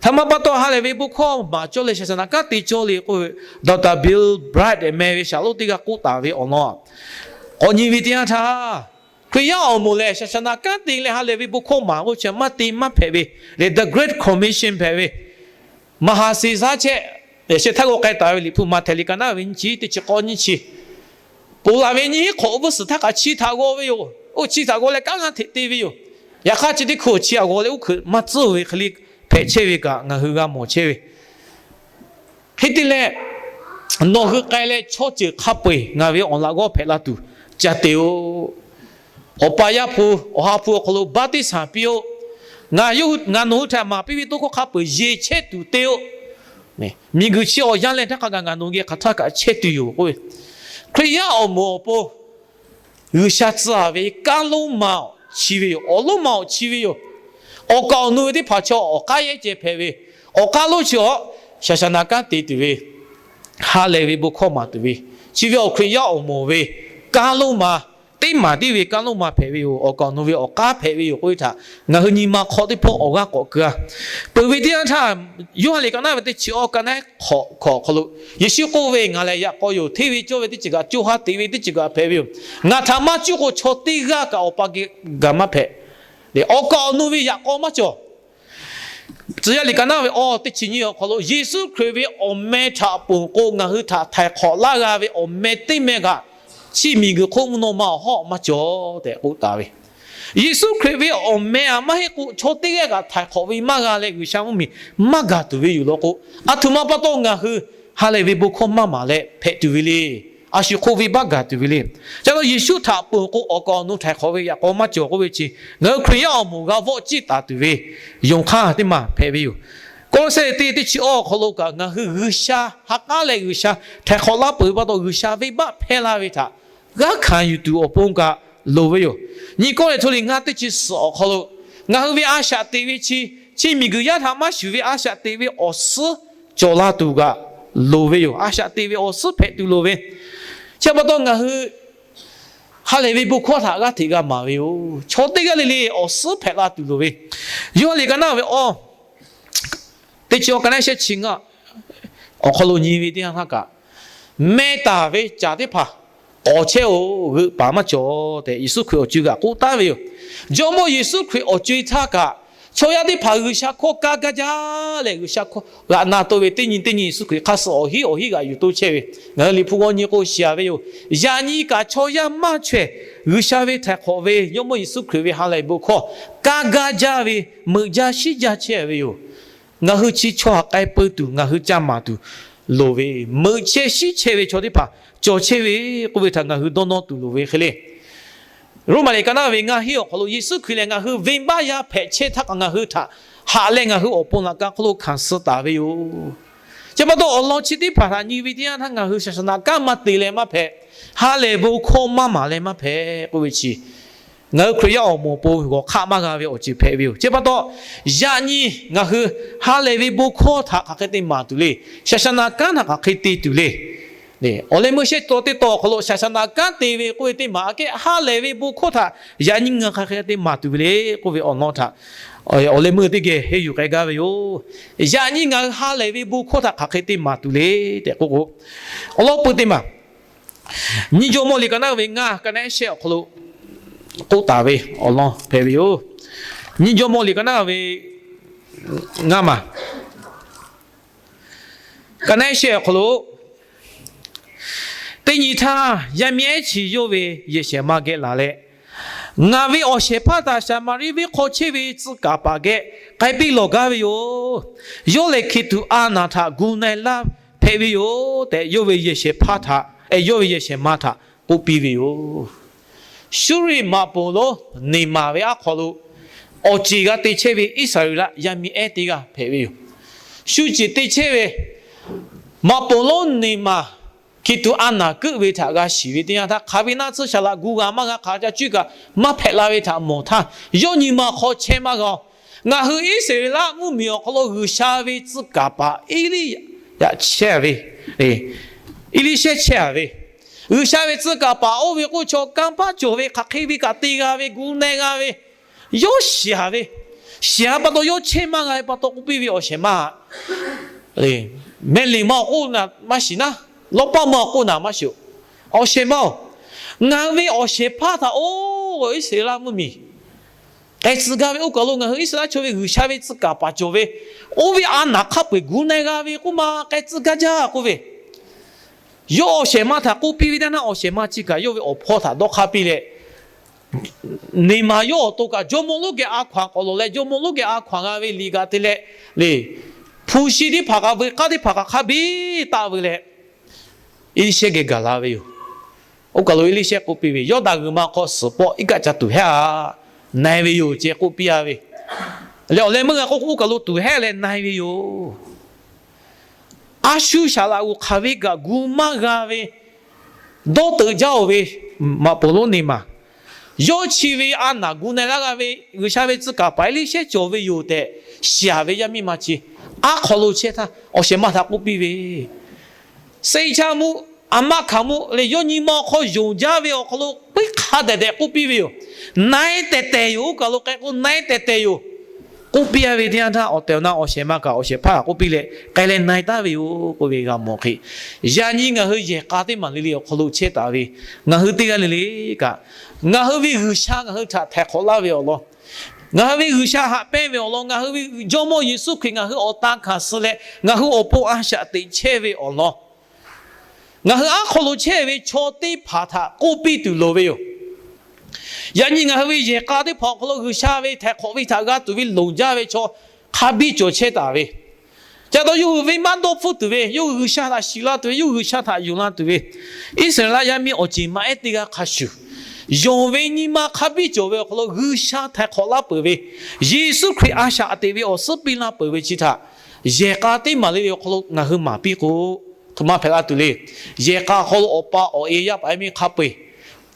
htaꞈ ma pa taw ha lehˬ ve bon hkawˇ maˍ cawˇ leh shaˍsaˍnaˍ kanˉ te cawˇ le k'oˆ ve, Doctor Bill Bright meh ve shaˍlonˍ teˇ g'aˇ k'oˆ taˍ ve awˬ lawn k'awꞈ nyi ve teˇ yanˇ htaˇ, Hkriꞈ yaˇ awˬ moˍ lehˬ shaˍsaˍnaˍ kanˉ te leh ha lehˬ ve bon hkawˇ maˍ k'oˆ chi maˇ te maˇ hpehꞈ ve le, The Great Commission hpehꞈ ve, မဟာစည်စားချက် sheh htaˇ g'aw k'ai taˍ ve Liꞈ hpu Maꞈhtehˍ liꞈ ka naˉ ve nyiˇ chi teˇ chi k'awˇ nyiˇ chi, ponˬ laˬ ve nyiˇ hinˉ hk'awꞈ vuiˇ suhˍ htaˇ kaꞈ chi htaꞈ g'aw ve yoˬ. Oˇ chi htaꞈ g'aw leh kanˉ g'aˇ hteꞈ te ve yoˬ. Yaꞈ hk'aˇ chi teˇ hkui chi htaꞈ g'aw leh uˉ hkuiꞈ maˇ tcuhˉ ve hk'e le hpehꞈ chehˇ ve kaꞈ ngaˬ hui g'a mawˬ chehˇ ve Hk'e te leh, nawˬ hui k'ai leh chaw ceuˬ hk'a peu-eˬ ngaˬ ve awˬ laꞈ g'awˇ hpehꞈ la tuˬ ca te-oˬ. Awˬ pa Yaˇ hpu Awˬ ha hpu awˬ hk'aw lo baˆtiˆsaˬ piˇ-oˆ. Ngaˬ nawˬ hui htaꞈ maˍ piˇ ve tawˇ hkawˇ hk'a peu-eˬ yeˬ chehˇ tuˬ te-oˆ. Miˬguiˬ chi awˬ yanˇ leh htaˇ hk'a gaˬ ngaˬ nawˬ hui geh hk'aˬ htaˇ kaꞈ chehˇ tuˬ yoˬ k'oˆ ve, Hkriꞈ yaˇ awˬ moˍ awˬ pon G'uiˬsha tcuh-a ve kanˉ lonˉ ma awˬ chi ve yoˬ. Awˬ lonˉ ma awˬ chi ve yoˬ. Awˬ kaˍ awˬ nu ve teˇ hpaˍ chaw awˬ k'aˉ yehˇ ceh hpehꞈ ve, awˬ k'aˉ lonˉ chi awˬ shaˍsaˍnaˍ kanˉ te tuˬ ve, ha lehˬ ve bon hkawˇ maˍ tuˬ ve, chi ve awˬ Hkriꞈ yaˇ awˬ moˍ ve kanˉ lonˉ ma, teˇ maˬ tiˉ ve kanˉ lonˉ ma hpehꞈ ve yoˬ. Awˬ kaˍ awˬ nu ve awˬ k'aˉ hpehꞈ ve yoˬ k'oˆ ve htaꞈ ngaˬ hui nyi ma hk'aw teˇ pawˆ awˬ g'aˇ k'awꞈ keu-a. Peuˬ ve teˇ yanˇ htaˇ, Yoˇhanˬ liꞈ ka naˉ ve teˇ chi awˇ ka naˉ hk'awꞈ hk'awꞈ hk'aw lo, Yeˍsuˆ k'oˆ ve, Ngaˬ lehˬ yaꞈ k'aw yoˬ. Hteˇ ve cawˇ ve teˇ ceuˬ kaꞈ, co ha teꞈ ve teˇ ceuˬ kaꞈ hpehꞈ ve yoˬ. Ngaˬ htaꞈ maˇ cuˇ k'o, chaw teˇ g'aˇ kaꞈ Awˬ pa geh ga maˇ hpehꞈ. Awˬ kaˍ awˬ nu ve yaꞈ k'aw maˇ cawˬ. Tcuh yaˇ liꞈ ka naˉ ve awˬ teˇ chi nyiˇ awˬ hk'aw lo Yeˍsuˆ Hkriꞈ ve awˬ meh htaꞈ ponˬ k'o, ngaˬ hui htaꞈ htaiˍ hk'awꞈ laˇ g'a ve awˬ meh teˇ meh kaꞈ, chi miˬguiˬ hk'oˆ mvuhˇ naw ma awˬ hawˉ maˇ cawˬ tehꞈ k'oˆ taˍ ve. Yeˍsuˆ Hkriꞈ ve awˬ meh aꞈ maˇ heˆ k'o, chaw teˇ g'aˇ kaꞈ htaiˍ hk'awꞈ ve maˇ g'a leh G'uiˬsha mvuhˇmiˬ maˇ gaˬ tuˬ ve yoˬ law k'o, aˬ htoꞈ ma pa taw ngaˬ hui ha lehˬ ve bon hkawˇ maˇ maˍ leh hpehꞈ tuˬ ve le. A shu hk'oˆ ve baˆ gaˬ tuˬ ve le. Ca la Yeˍsuˆ htaꞈ ponˬ k'o, awˬ kaˍ awˬ nu htaiˍ hk'awꞈ ve yaꞈ k'aw maˇ cawˬ k'oˆ ve chi, ngaˬ hui Hkriꞈ yaˇ awˬ moˍ g'a vawˆ ciˇ taˍ tuˬ ve yonˍ hk'aˇ teˇ maˬ hpehꞈ ve yoˬ. Kawˇlawˇsehˇ teˇ teˇ chi awˬ hk'aw lo kaꞈ, ngaˬ hui G'uiˬsha ha k'aˉ leh G'uiˬsha htaiˍ hk'awꞈ laˇ peuˬ ve pa taw, G'uiˬsha venˇbaˆ hpehˇ laˇ ve htaꞈ g'aˇ hkanˍ yuˬ tuˬ awˬ pon kaꞈ loˍ ve yoˬ. Nyi kawˇ leh hto liꞈ ngaˇ teˇ chi suhˍ awˬ hk'aw lo, ngaˬ hui ve a shaꞈ teꞈ ve chi, chi miˬguiˬ yaˇ htaꞈ maˇ shuˍ ve a shaꞈ teꞈ ve awˬ suhˉ cawˬ la tuˬ kaꞈ loˍ ve yoˬ. A shaꞈ teꞈ ve awˬ suhˉ hpehꞈ tuˬ loˍ ve, chi pa taw ngaˬ hui ha lehˬ ve bon hkawˇ htaꞈ g'aˇ hteꞈ g'a maˍ ve yoˬ. Chaw teˇ g'aˇ le le awˬ suhˉ hpehꞈ la tuˬ loˍ ve, Yoˇhanˬ liꞈ ka naˉ ve awˬ teˇ chi awˬ ka naˉ shehˆ chi ngaˇ awˬ hk'aw lo nyi ve teˇ yanˇ htaˇ kaꞈ, meh taˍ ve caˬ teˇ hpaˍ k'awˍ chehˇ-oˬ, g'euꞈ paˍ maˇ cawˬ tehꞈ Yeˍsuˆ Hkriꞈ awˬ co-e kaꞈ k'oˆ taˉ ve yoˬ. Jawˇmawˇ Yeˍsuˆ Hkriꞈ awˬ co-e htaˇ kaꞈ, chaw yaˇ teˇ hpaˍ G'uiˬsha hkawˇ kaˇ gaˇ jaˇ leh G'uiˬsha hkawˇ g'aꞈ na taw ve teˇ nyi teˇ nyi Yeˍsuˆ Hkriꞈ hk'aˇ suh awˬ hinˉ awˬ hinˉ g'aꞈ yuˬ toˇ chehˇ ve, ngaˬ hui Liꞈ hpu g'aw nyi k'o shiˍ-a ve yoˬ. Yaꞈ nyi kaꞈ chaw yaˇ maˇ chaweh G'uiˬsha ve htaiˍ hk'awꞈ ve Jawˇmawˇ Yeˍsuˆ Hkriꞈ ve ha lehˬ bon hkawˇ kaˇ gaˇ jaˇ ve, meuꞈ jaˇ shiˉ jaˇ chehˇ ve yoˬ. Ngaˬ hui chi chaw haꞈ k'ai peu tuˬ ngaˬ hui ca maˍ tuˬ loˍ ve, meuꞈ chehˇ shiˉ chehˇ ve chaw teˇ hpaˍ cawˬ chehˇ ve k'oˆ ve htaꞈ ngaˬ hui dawˇ nawˇ tuˬ loˍ ve hk'e le. Roˉmaꞈ liꞈ ka naˉ ve ngaˇ hinˉ awˬ hk'aw lo Yeˍsuˆ Hkriꞈ lehˬ ngaˬ hui venˇbaˆ yaˇ hpehꞈ chehˇ htaˇ kaꞈ ngaˬ hui htaꞈ haꞈ leh ngaˬ hui awˬ pon laꞈ ka hk'oˆ lo hkanˍ suh taˍ ve yoˬ. Chi pa taw awˬ lawn chi teˇ hpaˍ htaꞈ nyi ve teˇ yanˇ htaˇ ngaˬ hui shaˍ shaˍ naꞈ kanˉ maˇ te leh maˇ hpehꞈ, ha lehˬ bon hkawˇ maˇ maˍ leh maˇ hpehꞈ k'oˆ ve chi, ngaˬ hui Hkriꞈ yaˇ awˬ moˍ awˬ pon g'awˬ hk'aˆ maˇ g'a ve awˬ ceuˬ hpehꞈ ve yoˬ. Chi pa taw yaꞈ nyi ngaˬ hui ha lehˬ ve bon hkawˇ htaꞈ hk'aˬ hk'e te maˍ tuˬ le. Shaˍ shaˍ naꞈ kanˉ htaꞈ hk'aˬ hk'e te tuˬ le. Awˬ leh meuˇ shehˆ taw teˇ taw awˬ hk'aw lo shaˍ shaˍ naꞈ kanˉ te ve k'oˆ ve teˇ maˬ aꞈ kehˉ ha lehˬ ve bon hkawˇ htaꞈ yaꞈ nyi ngaˬ hui hk'aˬ hk'e te maˍ tuˬ ve le k'oˆ ve awˬ lawn htaꞈ awˬ leh meuˇ teˇ geh henˇ yuˬ k'ai gaˇ ve yoˬ. Yaꞈ nyi ngaˬ hui ha lehˬ ve bon hkawˇ htaꞈ hk'aˬ hk'e te maˍ tuˬ le tehꞈ k'oˆ k'o, awˬ lawn peu teˇ maˬ Nyiˇ Jawˇmawˇ liꞈ ka naˉ ve ngaˇ ka naˉ shehˆ awˬ hk'aw lo k'oˆ taˍ ve awˬ lawn hpehꞈ ve yoˬ. Nyiˇ Jawˇmawˇ liꞈ ka naˉ ve ngaˇ maˬ ka naˉ shehˆ awˬ hk'aw lo, teˇ nyi htaˇ yaˇ miˇ ehˉ chi yawˇ ve yehˬ shehˍ ma geh laˬ leh, Ngaˬ ve awˬ shehˍ hpaˇ htaꞈ Saˍmaˍriˆ venˇ hk'aw chehˇ ve tcuh kaˍ paˍ geh k'ai piˇ lawˬ gaˇ ve yoˬ. Yawˇ lehˬ Hkiˬtuꞈ a naˍ htaꞈ gu na-e laˇ hpehꞈ ve yoˬ tehꞈ, yawˇ ve yehˬ shehˍ hpaˇ htaꞈ, yawˇ ve yehˬ shehˍ ma htaꞈ k'oˆ piˇ ve yoˬ. Suˇriˆ maꞈ poˍ lonˉ Neˍmaˍ ve aˉ hk'aw lo awˬ ceˬ g'a te chehˇ ve Iˉsaˍreˍlaˆ yaˇ miˇ ehˉ teˇ g'aˇ hpehꞈ ve yoˬ. Shu ceˬ te chehˇ ve maꞈ poˍ lonˉ Neˍmaˍ Hkiˬtuꞈ a naˍ keuˆ ve htaꞈ g'a shiˍ ve teˇ yanˇ htaˇ, hk'aˬ ve naˆ tsuhˇ shaˍ laꞈ gu g'a maˇ g'a, hk'aˬ ca cuˇ kaꞈ maˇ hpehꞈ la ve htaꞈ mawˬ htaˇ, yawˇ nyi ma hk'aw chehˇ maˇ g'a-oˬ. Ngaˬ hui Iˉsaˍreˍlaˆ mvuhˇmiˬ awˬ hk'aw lo G'uiˬsha ve tcuh kaˍ paˍ Eˇliˇyaꞈ chehˇ ve, Eˇliˇshehˇ chehˇ-a ve, G'uiˬsha ve tcuh kaˍ paˍ oˇ ve k'oˆ chaw kanˇ paˆ cawˬ ve, hk'aˬ hk'e ve kaꞈ te g'a ve, gu na-e g'a ve, yawˇ shiˍ-a ve, shiˍ-a pa taw yawˇ chehˇ maˇ g'a ve pa taw k'oˆ piˇ ve, Awˬ shehˍ ma, mehˆ liꞈ ma awˬ k'oˆ naˍ maˇ shiˍ naˉ, lawˇ paˆ ma awˬ k'oˆ naˍ maˇ shiˍ-oˬ. Awˬ shehˍ ma-oˬ, ngaˬ hui ve awˬ shehˍ hpaˇ htaꞈ oˇ Iˉsaˍreˍlaˆ mvuhˇmiˬ k'ai tcuh gaˇ ve, oˇ kaˬ lo ngaˬ hui Iˉsaˍreˍlaˆ chaw ve G'uiˬsha ve tcuh kaˍ paˍ cawˬ ve, oˇ ve a naˍ hk'a peu-eˬ gu na-e g'a ve k'oˆ ma k'ai tcuh gaˇ jaˇ k'oˆ ve, yawˇ awˬ shehˍ ma htaꞈ k'oˆ piˇ ve teˇ naˇ, awˬ shehˍ ma chi kaꞈ yawˇ ve awˬ hpawˇ htaꞈ dawˇ hk'aˇ piˇ leh, Neˍmaˍ yawˇ awˬ to kaꞈ jawˇmawˇ lonˉ geh a hkaw-anˬ k'awꞈ lawˬ leh, jawˇmawˇ lonˉ geh a hkaw-anˬ g'a ve liꞈ kaꞈ te leh, le, hpu shi teˇ hpaˍ kaꞈ veuꞈ k'aˇ teˇ hpaˍ kaꞈ hk'a biˇ taˆ veuꞈ leh, Eˇliˇshehˇ geh gaˬ la ve yoˬ. Oˇ kaˬ lo Eˇliˇshehˇ k'oˆ piˇ ve, Yawˇdanˍ g'uiˬ ma hk'aw suhˍ pawˆ iˉ kaˆ ca tuˬ hehˉ-a, na-e ve yoˬ ceh k'oˆ piˇ-a ve, leh awˬ leh meuˇ g'a k'oˆ k'o, oˇ kaˬ lo tuˬ hehˉ leh na-e ve yoˬ. A shu shaˍ laꞈ g'oˍ hk'aˬ ve kaꞈ gu maˇ g'a ve, dawˇ teuꞈ jaˇ-oˬ ve maꞈ poˍ lonˉ Neˍmaˍ, yawˇ chi ve a naˍ gu na-e laˇ g'a ve G'uiˬsha ve tcuh kaˍ paˍ Eˇliˇshehˇ cawˬ ve yoˬ tehꞈ shiˍ-a ve yaˇ miˇ ma chi aˉ hk'aw lo chehˇ htaˇ, awˬ shehˍ ma htaꞈ k'oˆ piˇ ve, Seˇ chaˇ mvuhˇ, aˬ maˆ hkanˍ mvuhˇ leh yawˇ nyi ma awˬ hk'aw yonˍ jaˇ ve awˬ hk'aw lo, puiˉ hk'a dehꞈ dehꞈ k'oˆ piˇ ve yoˬ. Na-e tehˬ tehˬ yoˬ. Oˇ kaˬ lo k'ai k'o na-e tehˬ tehˬ yoˬ. K'oˆ piˇ-a ve teˇ yanˇ htaˇ, awˬ tehˬ awˬ na awˬ shehˍ ma kaꞈ awˬ shehˍ hpaˇ kaꞈ k'oˆ piˇ leh k'ai leh na-e taˍ ve yoˬ k'oˆ ve g'a mawˬ hk'e, yaꞈ nyi ngaˬ hui yehˬ k'a teˇ maˬ le le awˬ hk'aw lo chehˇ taˍ ve ngaˬ hui teˇ g'aˇ le le kaꞈ, ngaˬ hui ve G'uiˬsha ngaˬ hui htaꞈ htaiˍ hk'awꞈ laˇ ve awˬ lawn Ngaˬ hui ve G'uiˬsha haꞈ pehnˇ ve awˬ lawn, ngaˬ hui ve Jawˇmawˇ Yeˍsuˆ Hkriꞈ ngaˬ hui awˬ tan hkanˍ suh leh ngaˬ hui awˬ pon a shaꞈ teꞈ chehˇ ve awˬ lawn, ngaˬ hui aˉ hk'aw lo chehˇ ve chaw teˇ hpaˍ htaꞈ k'oˆ piˇ tuˬ loˍ ve yoˬ. Yaꞈ nyi ngaˬ hui ve yehˬ k'a teˇ hpaˍ awˬ hk'aw lo G'uiˬsha ve htaiˍ hk'awꞈ ve htaꞈ g'a tuˬ ve loˍ jaˇ ve chaw hk'a biˇ cawˬ chehˇ taˍ ve, ca taw yawˇ hui venˇbaˆ dawˇ hpfuhˆ tuˬ ve, yawˇ hui G'uiˬsha htaꞈ shiˍ la tuˬ ve, yawˇ hui G'uiˬsha htaꞈ yonˍ la tuˬ ve, Iˉsaˍreˍlaˆ yaˇ miˇ awˬ ceˬ maˇ ehˉ teˇ g'aˇ hk'a shuˍ, yonˍ ve nyi ma hk'a biˇ cawˬ ve awˬ hk'aw lo G'uiˬsha htaiˍ hk'awꞈ laˇ peuˬ ve, Yeˍsuˆ Hkriꞈ a shaꞈ teꞈ ve awˬ suhˉ piˇ laˇ peuˬ ve chi htaꞈ yehˬ k'a teˇ maˬ le ve awˬ hk'aw lo ngaˬ hui maˍ piˇ k'o, htoꞈ ma hpehꞈ la tuˬ le. Yehˬ k'a awˬ hk'aw lo awˬ pa awˬ e yaˇ paˍ yaˇ miˇ hk'a peu-eˬ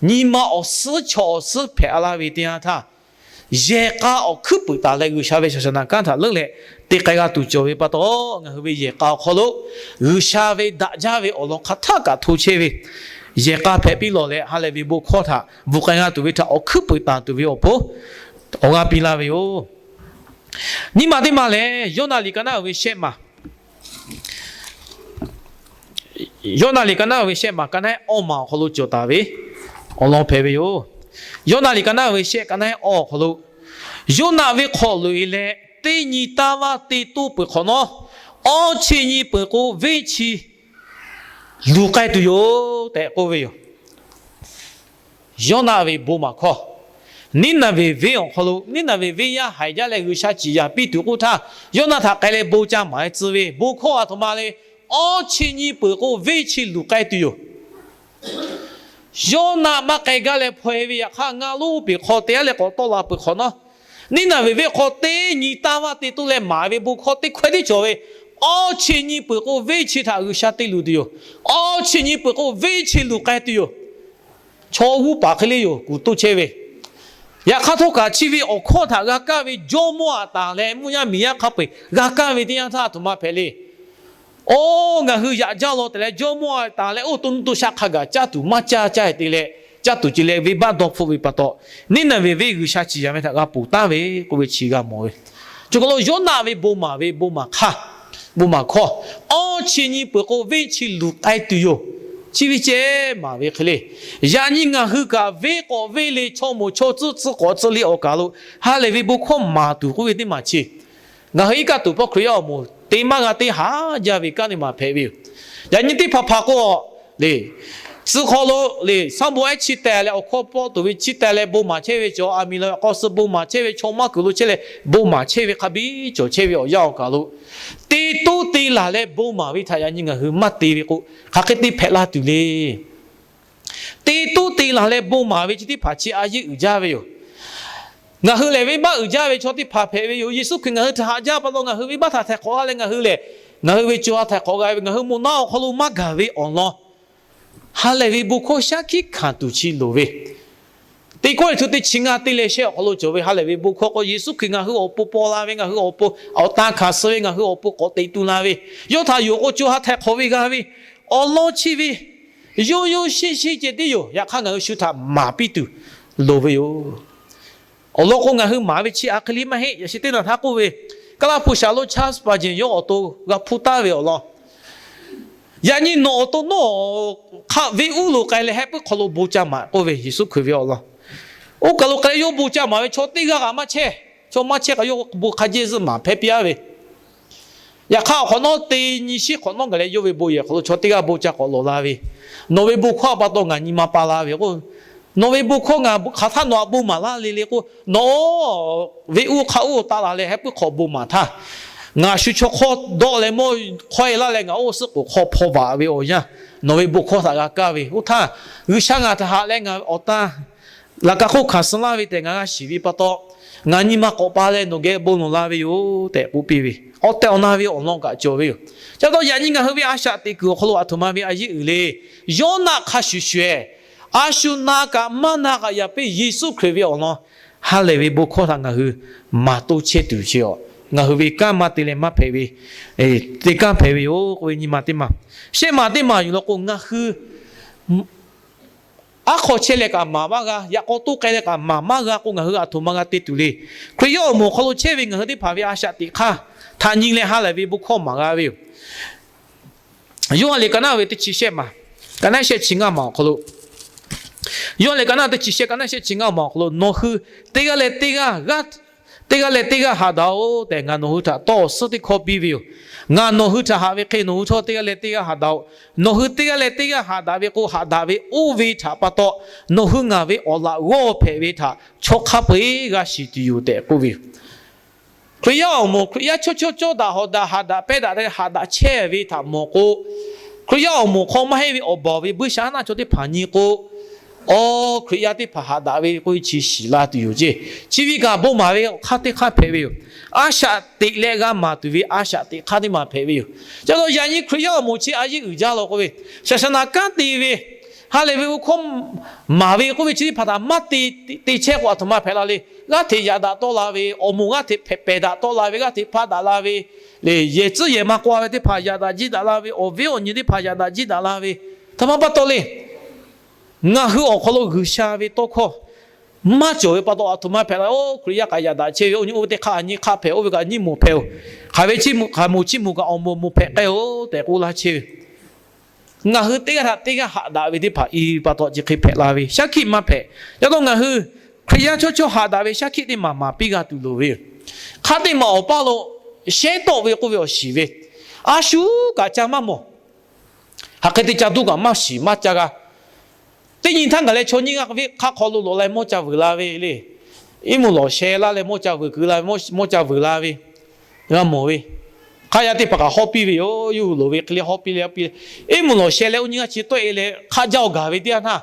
nyi ma awˬ suhˉ chaw awˬ suhˉ hpehꞈ a laˇ ve teˇ yanˇ htaˇ, yehˬ k'a awˬ hkuiˉ puiˍ taˍ leh G'uiˬsha ve shaˍ shaˍ naˍ kanˉ htaꞈ leuˉ leh te k'ai g'a tuˬ cawˬ ve pa taw, ngaˬ hui ve yehˬ k'a awˬ hk'aw lo G'uiˬsha ve daꞈ jaˇ ve awˬ lawn hk'aˬ htaˆ kaꞈ hto chehˇ ve yehˬ k'a hpehꞈ piˇ lawˬ leh, ha lehˬ ve bon hkawˇ htaꞈ bvuhꞈ k'ai g'a tuˬ ve htaꞈ awˬ hkuiˉ puiˍ taˍ tuˬ ve awˬ pon awˬ g'aˇ piˇ laˇ ve yoˬ. Nyiˇ maˬ teˇ maˬ lehˬ, Yoˇnaˆ liꞈ ka naˉ uiˍ ve shehˆ maˬ, Yoˇnaˆ liꞈ ka naˉ uiˍ ve shehˆ maˬ, ka naˉ ehˉ awˇ maˬ awˬ hk'aw lo cawˬ taˍ ve awˬ lawn hpehꞈ ve yoˬ. Yoˇnaˆ liꞈ ka naˉ uiˍ ve shehˆ, ka naˉ ehˉ awˇ awˬ hk'aw lo, Yoˇnaˆ ve hk'awꞈ loꞈ e leh teˇ nyi taˇ vaˇ te toˇ peuˬ hk'awꞈ nawˉ, awˇ chi nyi peuˬ k'o venˇ chi luˬ k'ai tuˬ yoˬ tehꞈ k'oˆ ve yoˬ. Yoˇnaˆ ve bon maˍ hkawˇ, Niˉnaˍveˍ venˇ awˬ hk'aw lo, Niˉnaˍveˍ venˇ yaˇ haiˬ jaˇ leh G'uiˬsha ciˍ yaˍ piˇ tuˬ k'oˆ htaˇ, Yoˇnaˆ htaꞈ k'ai leh bon ca maˍ e tcuh ve bon hkawˇ a htoꞈ ma le, awˇ chi nyi peuˬ k'o venˇ chi luˬ k'ai tuˬ yoˬ. Yoˇnaˆ maˇ k'ai gaˇ leh hpaw e ve yaꞈ hk'aˇ, ngaˆ lonˉ peˬ hk'aw te aˉ leh k'awꞈ tawˆ la peuˬ hk'awꞈ nawˉ, Niˉnaˍveˍ venˇ hk'aw teˇ nyi taˇ vaˇ te toˇ leh maˍ ve bon hkawˇ teˇ hkawehˇ tiˉ cawˬ ve, awˇ chi nyi peuˬ k'o venˇ chi htaꞈ G'uiˬsha te luˬ tuˬ yoˬ. Awˇ chi nyi peuˬ k'o venˇ chi luˬ k'ai tuˬ yoˬ. Chaw g'uˇ paˍ hk'e le yoˬ kuˬ toˇ chehˇ ve, yaꞈ hk'aˇ htawˇ kaꞈ chi ve awˬ hkawˇ htaꞈ g'a kaˇ ve jawˇmawˇ aꞈ taˍ leh mvuhˇ yaˇ miˬ yaˇ hk'a peu-eˬ g'a kaˇ ve teˇ yanˇ htaˇ, a htoꞈ ma hpehꞈ le. Oˇ, ngaˬ hui yaꞈ jaˇ law tehꞈ leh jawˇmawˇ aꞈ taˍ leh oˇ to nuˇ to shaˆ hk'a gaˬ caˇ tuˬ maˇ caˇ, caˇ te leh caˇ tuˬ ce leh venˇbaˆ dawˇ hpfuhˆ ve pa taw, Niˉnaˍveˍ venˇ G'uiˬsha ciˍ yaˍ ve htaꞈ g'a ponˬ taˍ ve k'oˆ ve chi g'a mawˬ ve. Choˬ kaˬ lo Yoˇnaˆ ve bon maˍ ve bon maˍ hkawˇ, bon maˍ hkawˇ, awˇ chi nyi peuˬ k'o venˇ chi luˬ k'ai tuˬ yoˬ. Chi ve ceh maˍ ve hk'e le. Yaꞈ nyi ngaˬ hui kaꞈ venˇ k'awꞈ venˇ le, chaw moˍ chaw tcuhˇ tcuhˇ k'awꞈ tcuhˇ le awˬ kaˬ lo ha lehˬ ve bon hkawˇ maˍ tuˬ k'oˆ ve teˇ maˬ chi, ngaˬ hui iˉ kaˆ tuˬ pawˇ Hkriꞈ yaˇ awˬ moˍ te maˇ g'a teˇ haˉ jaˇ ve kanˉ teˇ maˬ hpehꞈ ve yoˬ. Yaꞈ nyi teˇ hpaˍ hpaˍ k'o, le, tcuh hk'aw lo le, sanˉ bon ehˉ chiˇ teh leh awˬ hkawˇ pawˆ tuˬ ve chiˇ teh leh bon maˍ chehˇ ve cawˬ, aˬ miˍ la k'aw suh bon maˍ chehˇ ve, chaw maˇ kuiˬ lo chehˇ leh bon maˍ chehˇ ve hk'a biˇ cawˬ chehˇ ve awˬ yanˇ awˬ kaˬ lo, te toˇ te laˬ leh bon maˍ ve htaꞈ yaꞈ nyi ngaˬ hui maˇ te ve k'o, hk'aˬ hk'e te hpehꞈ la tuˬ le. Te toˇ te laˬ leh bon maˍ ve chi teˇ hpaˍ chi a yeˇ uiˍ jaˇ ve yoˬ. Ngaˬ hui lehˬ venˇbaˆ uiˍ jaˇ ve chaw teˇ hpaˍ hpehꞈ ve yoˬ. Yeˍsuˆ Hkriꞈ ngaˬ hui htaꞈ haꞈ jaˇ pa taw ngaˬ hui venˇbaˆ htaꞈ htaiˍ hk'awꞈ g'a leh ngaˬ hui lehˬ, ngaˬ hui ve co ha htaiˍ hk'awꞈ g'a ve, ngaˬ hui moˬ naˉ awˬ hk'aw lo maˇ gaˬ ve awˬ lawn, ha lehˬ ve bon hkawˇ shaˉ hkiˆ hkanˍ tuˬ chi loˍ ve, Teˇ Kawˇrenˍhtuˆ teˇ chi ngaˇ teˇ leh shehˆ awˬ hk'aw lo cawˬ ve ha lehˬ ve bon hkawˇ k'o, Yeˍsuˆ Hkriꞈ ngaˬ hui awˬ pon paw la ve, ngaˬ hui awˬ pon awˬ tan hkanˍ suh ve, ngaˬ hui awˬ pon k'awꞈ teꞈ tu la ve, yawˇ htaꞈ yonˍ k'o co ha htaiˍ hk'awꞈ ve g'a ve, awˬ lawn chi ve yoˇ yoˇ sheˇ sheˇ ceh tiˉ yoˬ. Yaꞈ hk'aˇ ngaˬ hui shu htaꞈ maˍ piˇ tuˬ loˍ ve yoˬ. Awˬ lawn k'o, ngaˬ hui maˍ ve chi a hk'e le maˇ heˆ. Yaꞈ shi teˇ naˬ htaˇ k'oˆ ve, Kaˇlaˇ hpu shaˍ lo Charles Spurgeon yawˇ awˬ to g'a hpuˇ taˍ ve awˬ lawn, yaꞈ nyi nawˬ awˬ to nawˬ hk'aˆ venˇ uˉ lo k'ai leh heh puiˉ hk'aw lo bon ca maˍ k'oˆ ve, Yeˍsuˆ Hkriꞈ ve awˬ lawn. Oˇ kaˬ lo k'ai leh yawˇ bon ca maˍ ve chaw teˇ g'aˇ kaꞈ maˇ chehˇ. Chaw maˇ chehˇ kaꞈ yawˇ bon hk'a jehˇ zuhˆ maˍ hpehˇ piˇ-a ve. Yaꞈ hk'aˇ awˬ hk'awꞈ nawˉ teˇ nyi shiˉ hk'awꞈ nawˉ gaˬ leh yawˇ ve bon yehˬ hk'aw lo chaw teˇ g'aˇ bon ca k'awꞈ lawˬ la ve, nawˬ ve bon hkawˇ pa taw ngaˬ nyi ma pa la ve k'o, nawˬ ve bon hkawˇ ngaˬ hk'aˬ htaˇ nawˬ htaꞈ bon maˍ laˇ le le k'o, nawˬ venˇ uˉ hk'aˆ uˉ taˆ la leh heh puiˉ hk'aw bon maˍ htaˇ, ngaˬ shu chaw hk'awˇ dawˆ leh mawˇ hk'awehˇ laˇ leh ngaˬ oˇ suhˉ k'oˍ hk'aw hpaw vaꞈ ve awˬ yanˇ, nawˬ ve bon hkawˇ htaꞈ g'a kaˇ ve. Oˇ htaˇ G'uiˬsha ngaˬ htaꞈ haꞈ leh ngaˬ awˬ tan laꞈ ka hk'oˆ hkanˍ suh laˇ ve tehꞈ ngaˬ g'a shiˍ ve pa taw, ngaˬ nyi ma k'awꞈ pa leh nawˬ geh bon lawˬ la ve yoˬ tehꞈ k'oˆ piˇ ve, awˬ tehˬ awˬ na ve awˬ lawn kaꞈ cawˬ ve yoˬ. Ca taw yaꞈ nyi ngaˬ hui ve a shaꞈ teꞈ kuiˬ awˬ hk'aw lo a htoꞈ ma ve a yeˇ uiˍ le. Yawˇnaˆ hk'a shuˍ shuˍ-eˬ, a shu na kaꞈ maˇ na kaꞈ yaꞈ piˇ Yeˍsuˆ Hkriꞈ ve awˬ lawn ha lehˬ ve bon hkawˇ htaꞈ ngaˬ hui maˍ toˇ chehˇ tuˬ chi-a, ngaˬ hui ve kanˉ maˇ te leh maˇ hpehꞈ ve, te kanˉ hpehꞈ ve yoˬ k'oˆ ve nyi ma teˇ maˬ. Shehˆ maˬ teˇ maˬ yuˬ law k'o, ngaˬ hui aˉ hk'aw chehˇ leh kaꞈ maˍ maˇ g'a, yaꞈ k'aw toˇ k'ai leh kaꞈ maˍ maˇ g'a k'o, ngaˬ hui a htoꞈ ma g'a te tuˬ le. Hkriꞈ yaˇ awˬ moˍ awˬ hk'aw lo chehˇ ve ngaˬ hui teˇ hpaˍ ve a shaꞈ teꞈ hk'aˇ htaꞈ nyi leh ha lehˬ ve bon hkawˇ maˍ g'a ve yoˬ. Yoˇhanˬ liꞈ ka naˉ ve teˇ chi shehˆ maˬ, ka naˉ shehˆ chi ngaˇ maˬ awˬ hk'aw lo, Yoˇhanˬ liꞈ ka naˉ teˇ chi shehˆ, ka naˉ shehˆ chi ngaˇ maˬ awˬ hk'aw lo, nawˬ hui teˇ g'aˇ leh teˇ g'aˇ g'aˇ Teˇ g'aˇ leh teˇ g'aˇ haꞈ daꞈ-oˬ tehꞈ ngaˬ nawˬ hui htaꞈ tawˇ awˬ suhˉ teˇ hkawˇ piˇ ve yoˬ. Ngaˬ nawˬ hui htaꞈ haꞈ ve hk'e nawˬ hui htawˇ teˇ g'aˇ leh teˇ g'aˇ haꞈ daꞈ-oˬ. Nawˬ hui teˇ g'aˇ leh teˇ g'aˇ haꞈ daꞈ ve k'o, haꞈ daꞈ ve oˇ ve htaꞈ pa taw, nawˬ hui ngaˬ ve awˬ laꞈ g'awˇ hpehꞈ ve htaꞈ chaw hk'a peu-eˬ g'a shiˍ tuˬ yoˬ tehꞈ k'oˆ ve yoˬ. Hkriꞈ yaˇ awˬ moˍ, Hkriꞈ yaˇ chaw chaw cawˇ daꞈ hawˍ daꞈ haꞈ daꞈ pehnˇ daꞈ leh haꞈ daꞈ chehˇ ve htaꞈ mawˬ k'o, Hkriꞈ yaˇ awˬ moˍ hk'aw maˇ heˆ ve awˬ baˬ ve buiˇshaˆaˉnaˆ chaw teˇ hpaˍ nyi k'o, awˬ Hkriꞈ yaˇ teˇ hpaˍ haꞈ daꞈ ve k'oˆ ve chi shiˍ la tuˬ yoˬ ceˇ. Chi ve kaꞈ bon maˍ ve awˬ hk'aˇ teˇ hk'aˇ hpehꞈ ve yoˬ. A shaꞈ teꞈ leh g'a maˍ tuˬ ve a shaꞈ teꞈ hk'aˇ teˇ maˬ hpehꞈ ve yoˬ. Ca taw yaꞈ nyi Hkriꞈ yaˇ awˬ moˍ chi a yeˇ uiˍ jaˇ law k'oˆ ve, shaˍ shaˍ naˍ kanˉ te ve, ha lehˬ ve bon hkawˇ maˍ ve k'oˆ ve chi teˇ hpaˍ htaꞈ maˇ te, te chehˇ k'o, aˬ htoꞈ ma hpehꞈ la le. G'aˇ hteꞈ yaꞈ daꞈ tawˆ la ve, awˬ moˍ g'aˇ hteꞈ hpehꞈ pehˍ daꞈ tawˆ la ve, g'aˇ hteꞈ hpaˇ daꞈ la ve, le yehˬ tcuhˉ yehˬ ma k'oˆ ve teˇ hpaˍ yaꞈ daꞈ jiˇ daꞈ la ve, awˬ viˉ awˬ nyi teˇ hpaˍ yaꞈ daꞈ jiˇ daꞈ la ve, aˬ htoꞈ ma pa taw le. Ngaˬ hui awˬ hk'aw lo G'uiˬsha ve tawˇ hkawˇ maˇ cawˬ ve pa taw, aˬ htoꞈ ma hpehꞈ la, oˇ Hkriꞈ yaˇ kaꞈ yaꞈ daꞈ chehˇ ve, oˇ nyi oˇ ve teˇ hk'aˇ nyi hk'aˇ hpehꞈ, oˇ ve kaꞈ nyi moˍ hpehꞈ-oˬ. Hk'aˬ ve chi, hk'aˬ moˍ chi moˍ kaꞈ awˬ moˍ moˍ hpehꞈ k'ai-oˬ tehꞈ k'oˆ laˇ chehˇ ve. Ngaˬ hui teˇ g'aˇ htaꞈ teˇ g'aˇ haꞈ daꞈ ve teˇ hpaˍ i pa taw chi hk'e hpehꞈ la ve shaˉ hkiˆ maˇ hpehꞈ. Yaꞈ taw ngaˬ hui Hkriꞈ yaˇ chaw chaw haꞈ daꞈ ve shaˉ hkiˆ teˇ maˬ maˍ piˇ g'a tuˬ loˍ ve yoˬ. Hk'aˇ teˇ maˬ awˬ paˇ lo shehˉ tawˆ ve k'oˆ ve awˬ shiˍ ve, a shu kaꞈ ca maˇ mawˬ. Hk'aˬ hk'e te ca duˇ kaꞈ maˇ shiˍ maˇ ca g'a. Teˇ nyi htaˇ gaˬ leh chaw nyiˇ g'aˇ ve hk'aˆ hk'aw lo lawˬ leh mawˇ ca vuiˬ la ve le. Iˉ mvuhˇ lawˬ sheh laˇ leh mawˇ ca vuiˬ keu la ve, mawˇ ca vuiˬ la ve, g'a mawˬ ve. Hk'aˆ yaˇ teˇ hpaˍ kaꞈ hawˉ piˇ ve yoˬ. Yawˇ hui loˍ ve hk'e le hawˉ piˇ le, hawˉ piˇ le. Iˉ mvuhˇ lawˬ sheh leh oˇ nyi g'aˇ chi tawˆ-e leh hk'aˆ jaˇ-oˬ gaˬ ve teˇ yanˇ htaˇ,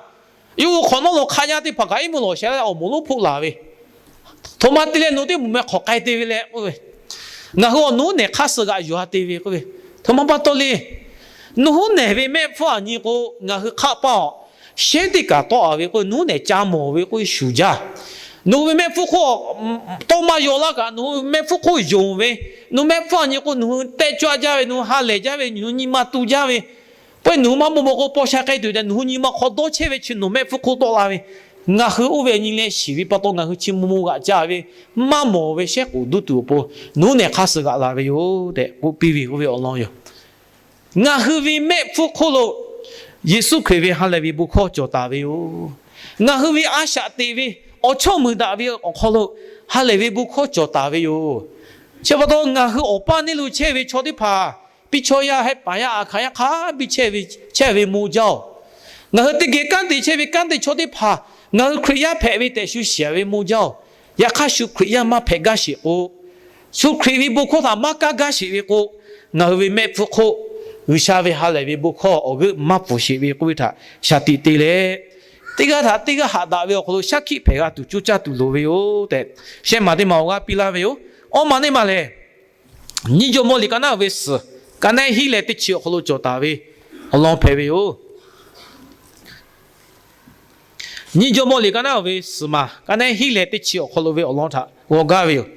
yawˇ hui hk'awꞈ nawˉ lo hk'aˆ yaˇ teˇ hpaˍ kaꞈ iˉ mvuhˇ lawˬ sheh leh awˬ moˍ lonˉ hpoˆ laˬ ve, aˬ htoꞈ ma te leh nawˬ teˇ moˍ meh hk'awꞈ k'ai te ve leh k'oˆ ve, ngaˬ hui awˬ nuˉ nehˬ hk'aˇ suh g'aꞈ yuˬ-a te ve k'oˆ ve, aˬ htoꞈ ma pa taw le. Nawˬ hui nehˬ ve mehˆ hpfuhˇ aˬ nyi k'o, ngaˬ hui hk'aˆ paˇ-oˬ, shehˉ teˇ kaꞈ tawˆ-a ve k'oˆ ve, nawˬ hui nehˬ ca mawˬ ve k'oˆ ve shuˍ jaˇ. Nawˬ hui ve mehˆ hpfuhˇ hk'oˆ tawˇ maˇ yaw laˇ kaꞈ, nawˬ hui mehˆ hpfuhˇ hk'oˆ yonˍ ve, nawˬ hui mehˆ hpfuhˇ aˬ nyi k'o, nawˬ hui tehˆ caˇ jaˇ ve, nawˬ hui ha lehˬ jaˇ ve, nawˬ hui nyi ma tu jaˇ ve, pawehˇ nawˬ hui maˇ bon maw k'o, paw sha k'ai tuˬ tehꞈ nawˬ hui nyi ma hk'aw dawˇ chehˇ ve chi nawˬ mehˆ hpfuhˇ hk'oˆ tawˆ la ve, ngaˬ hui oˇ ve aˬ nyi leh shiˍ ve pa taw ngaˬ hui chi mvuh mvuh g'aꞈ caˇ ve, maˇ mawˬ ve shehˉ k'oˍ duˇ tuˬ awˬ pon nawˬ hui nehˬ hk'aˇ suh g'aꞈ la ve yoˬ tehꞈ k'oˆ piˇ ve k'oˆ ve awˬ lawn yoˬ. Ngaˬ hui ve mehˆ hpfuhˇ hk'oˆ lo Yeˍsuˆ Hkriꞈ ve ha lehˬ ve bon hkawˇ cawˬ taˍ ve yoˬ. Ngaˬ hui ve a shaꞈ teꞈ ve awˬ chawˇ muiˬ daꞈ ve awˬ hk'aw lo ha lehˬ ve bon hkawˇ cawˬ taˍ ve yoˬ. Chi pa taw ngaˬ hui awˬ paˇ neˇ lo chehˇ ve chaw teˇ hpaˍ, piˇ chaw yaˇ, hehˆ paˍ yaˇ, aˬ hkanˍ yaˇ hk'a biˇ chehˇ ve, chehˇ ve mawˇ jaˇ-oˬ. Ngaˬ hui teˇ geh kanˉ te chehˇ ve kanˉ te chaw teˇ hpaˍ, ngaˬ hui Hkriꞈ yaˇ hpehꞈ ve tehꞈ shu shiˍ ve mawˇ jaˇ-oˬ. Yaꞈ hk'aˇ shu Hkriꞈ yaˇ maˇ hpehꞈ gaˇ sheˍ k'o, shu Hkriꞈ ve bon hkawˇ htaꞈ maˇ kaˇ gaˇ sheˍ ve k'o, ngaˬ hui ve mehˆ hpfuhˇ hk'oˆ G'uiˬsha ve ha lehˬ ve bon hkawˇ awˬ g'euˆ maˇ pfuhˍ sheˍ ve k'oˆ ve htaꞈ shaˍ tiꞈ te leh, teˇ g'aˇ htaꞈ teˇ g'aˇ haꞈ daꞈ ve awˬ hk'aw lo shaˉ hkiˆ hpehꞈ g'a tuˬ coˇ caˇ tuˬ loˍ ve yoˬ tehꞈ, shehˆ maˬ teˇ maˬ awˬ g'aˇ piˇ laˇ ve yoˬ. Awˇ maˬ teˇ maˬ lehˬ, nyiˇ Jawˇmawˇ liꞈ ka naˉ ve suhˍ, ka naˉ hiˉ leh teˇ chi awˬ hk'aw lo cawˬ taˍ ve awˬ lawn hpehꞈ ve yoˬ. Nyiˇ Jawˇmawˇ liꞈ ka naˉ ve suhˍ maˬ, ka naˉ hiˉ leh teˇ chi awˬ hk'aw lo ve awˬ lawn htaꞈ g'aw gaˇ ve yoˬ.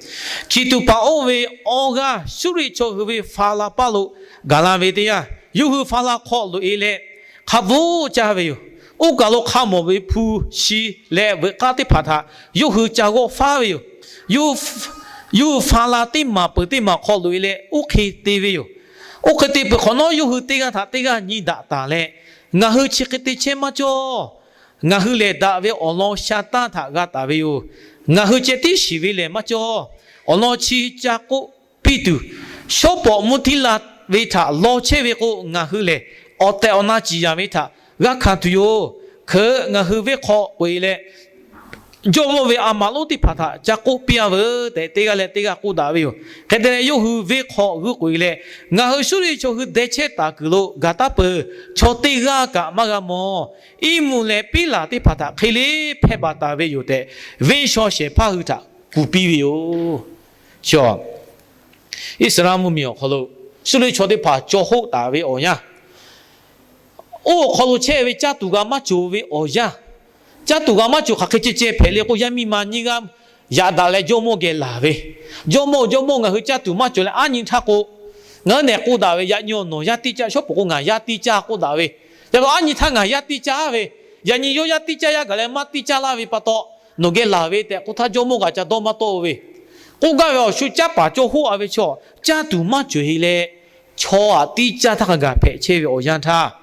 Hkiˬ tuꞈ paˍ oˇ ve awˇ g'aˇ Suˇriˆ chaw hui ve Faˍlaˍ paˇ lo gaˬ la ve teˇ yanˇ, yawˇ hui Faˍlaˍ hk'aw loꞈ-e leh hk'a bvuhˆ caˇ ve yoˬ. Oˇ kaˬ lo hk'a mawˬ ve hpu shi leh veuꞈ k'aˇ teˇ hpaˍ htaꞈ yawˇ hui ca g'awˆ faˉ ve yoˬ. Yawˇ hui Faˍlaˍ teˇ maˬ peuˬ teˇ maˬ hk'aw loꞈ-e leh oˇ hk'e te ve yoˬ. Oˇ hk'e te peuˬ hk'awꞈ nawˉ, yawˇ hui teˇ g'aˇ htaꞈ teˇ g'aˇ nyi daꞈ taˍ leh, Ngaˬ hui chi hk'e te chehˇ maˇ cawˇ. Ngaˬ hui lehˬ daꞈ ve awˬ lawn sha taˇ htaꞈ g'a taˍ ve yoˬ. Ngaˬ hui ceh tiˉ shiˍ ve lehˬ maˇ cawˇ. Awˬ lawn chi ca k'oˆ piˇ tuˬ, shawˉ pawꞈ mvuhˇ htiˇ la ve htaꞈ law chehˇ ve k'o, ngaˬ hui lehˬ awˬ tehˬ awˬ na ciˍ yanˍ ve htaꞈ g'a hkanˍ tuˬ yoˬ. Hkeuꞈ, ngaˬ hui venˇ hk'aw k'oꞈ-e leh, jawˇmawˇ ve a maˍ lonˉ teˇ hpaˍ htaꞈ ca k'oˆ piˇ-a veuˬ tehꞈ, teˇ g'aˇ leh teˇ g'aˇ k'oˆ daꞈ ve yoˬ. Hk'e te leh, yawˇ hui venˇ hk'aw g'euˆ k'oꞈ-e leh, Ngaˬ hui Suˇriˆ chaw hui deh chehˇ taˍ kuiˬ lo gaˬ taˉ peuˬ. Chaw teˇ g'aˇ kaꞈ maˇ g'a mawˬ. Iˉ mvuhˇ leh piˉ laˬ teˇ hpaˍ htaꞈ hk'e le hpehˇ baˬ taˍ ve yoˬ tehꞈ, venˇ shaw shehˍ hpaˇ hui htaꞈ kuˬ piˇ ve yoˬ. Iˉsaˍreˍlaˆ mvuhˇmiˬ awˬ hk'aw lo Suˇriˆ chaw teˇ hpaˍ caw hoˆ taˍ ve awˬ yanˇ, oˇ awˬ hk'aw lo chehˇ ve caˇ tuˬ g'a maˇ cawˬ ve awˬ yanˇ, caˇ tuˬ g'a maˇ cawˬ hk'aˬ hk'e ceh ceh hpehꞈ le k'o, yaˇ miˇ ma nyiˇ g'aˇ yaꞈ daꞈ leh jawˇmawˇ geh laˬ ve, Jawˇmawˇ, jawˇmawˇ, ngaˬ hui caˇ tuˬ maˇ cawˬ leh aˉ nyi htaˇ k'o, ngaˬ hui nehˬ k'oˆ daꞈ ve, yaꞈ nyi awˬ nawˬ yaˇ tiˇ caˇ, shawˉ pawˍ k'o ngaˬ yaˇ tiˇ caˇ k'oˆ daꞈ ve, yaꞈ k'o aˉ nyi htaˇ ngaˬ yaˇ tiˇ caˇ ve, yaꞈ nyi yawˇ yaˇ tiˇ caˇ yaˇ gaˬ leh maˇ tiˇ caˇ laˇ ve pa taw, nawˬ geh laˬ ve tehꞈ k'oˆ htaˇ, jawˇmawˇ kaꞈ ca dawˇ maˇ tawˆ-o ve. K'oˆ gaˇ ve awˬ shu caˇ paˍ caw hoˆ-a ve chaw, caˇ tuˬ maˇ cawˬ-e leh, chaw htaꞈ tiˇ caˇ htaˇ hk'a gaˬ hpehꞈ chehˇ ve awˬ yanˇ htaˇ,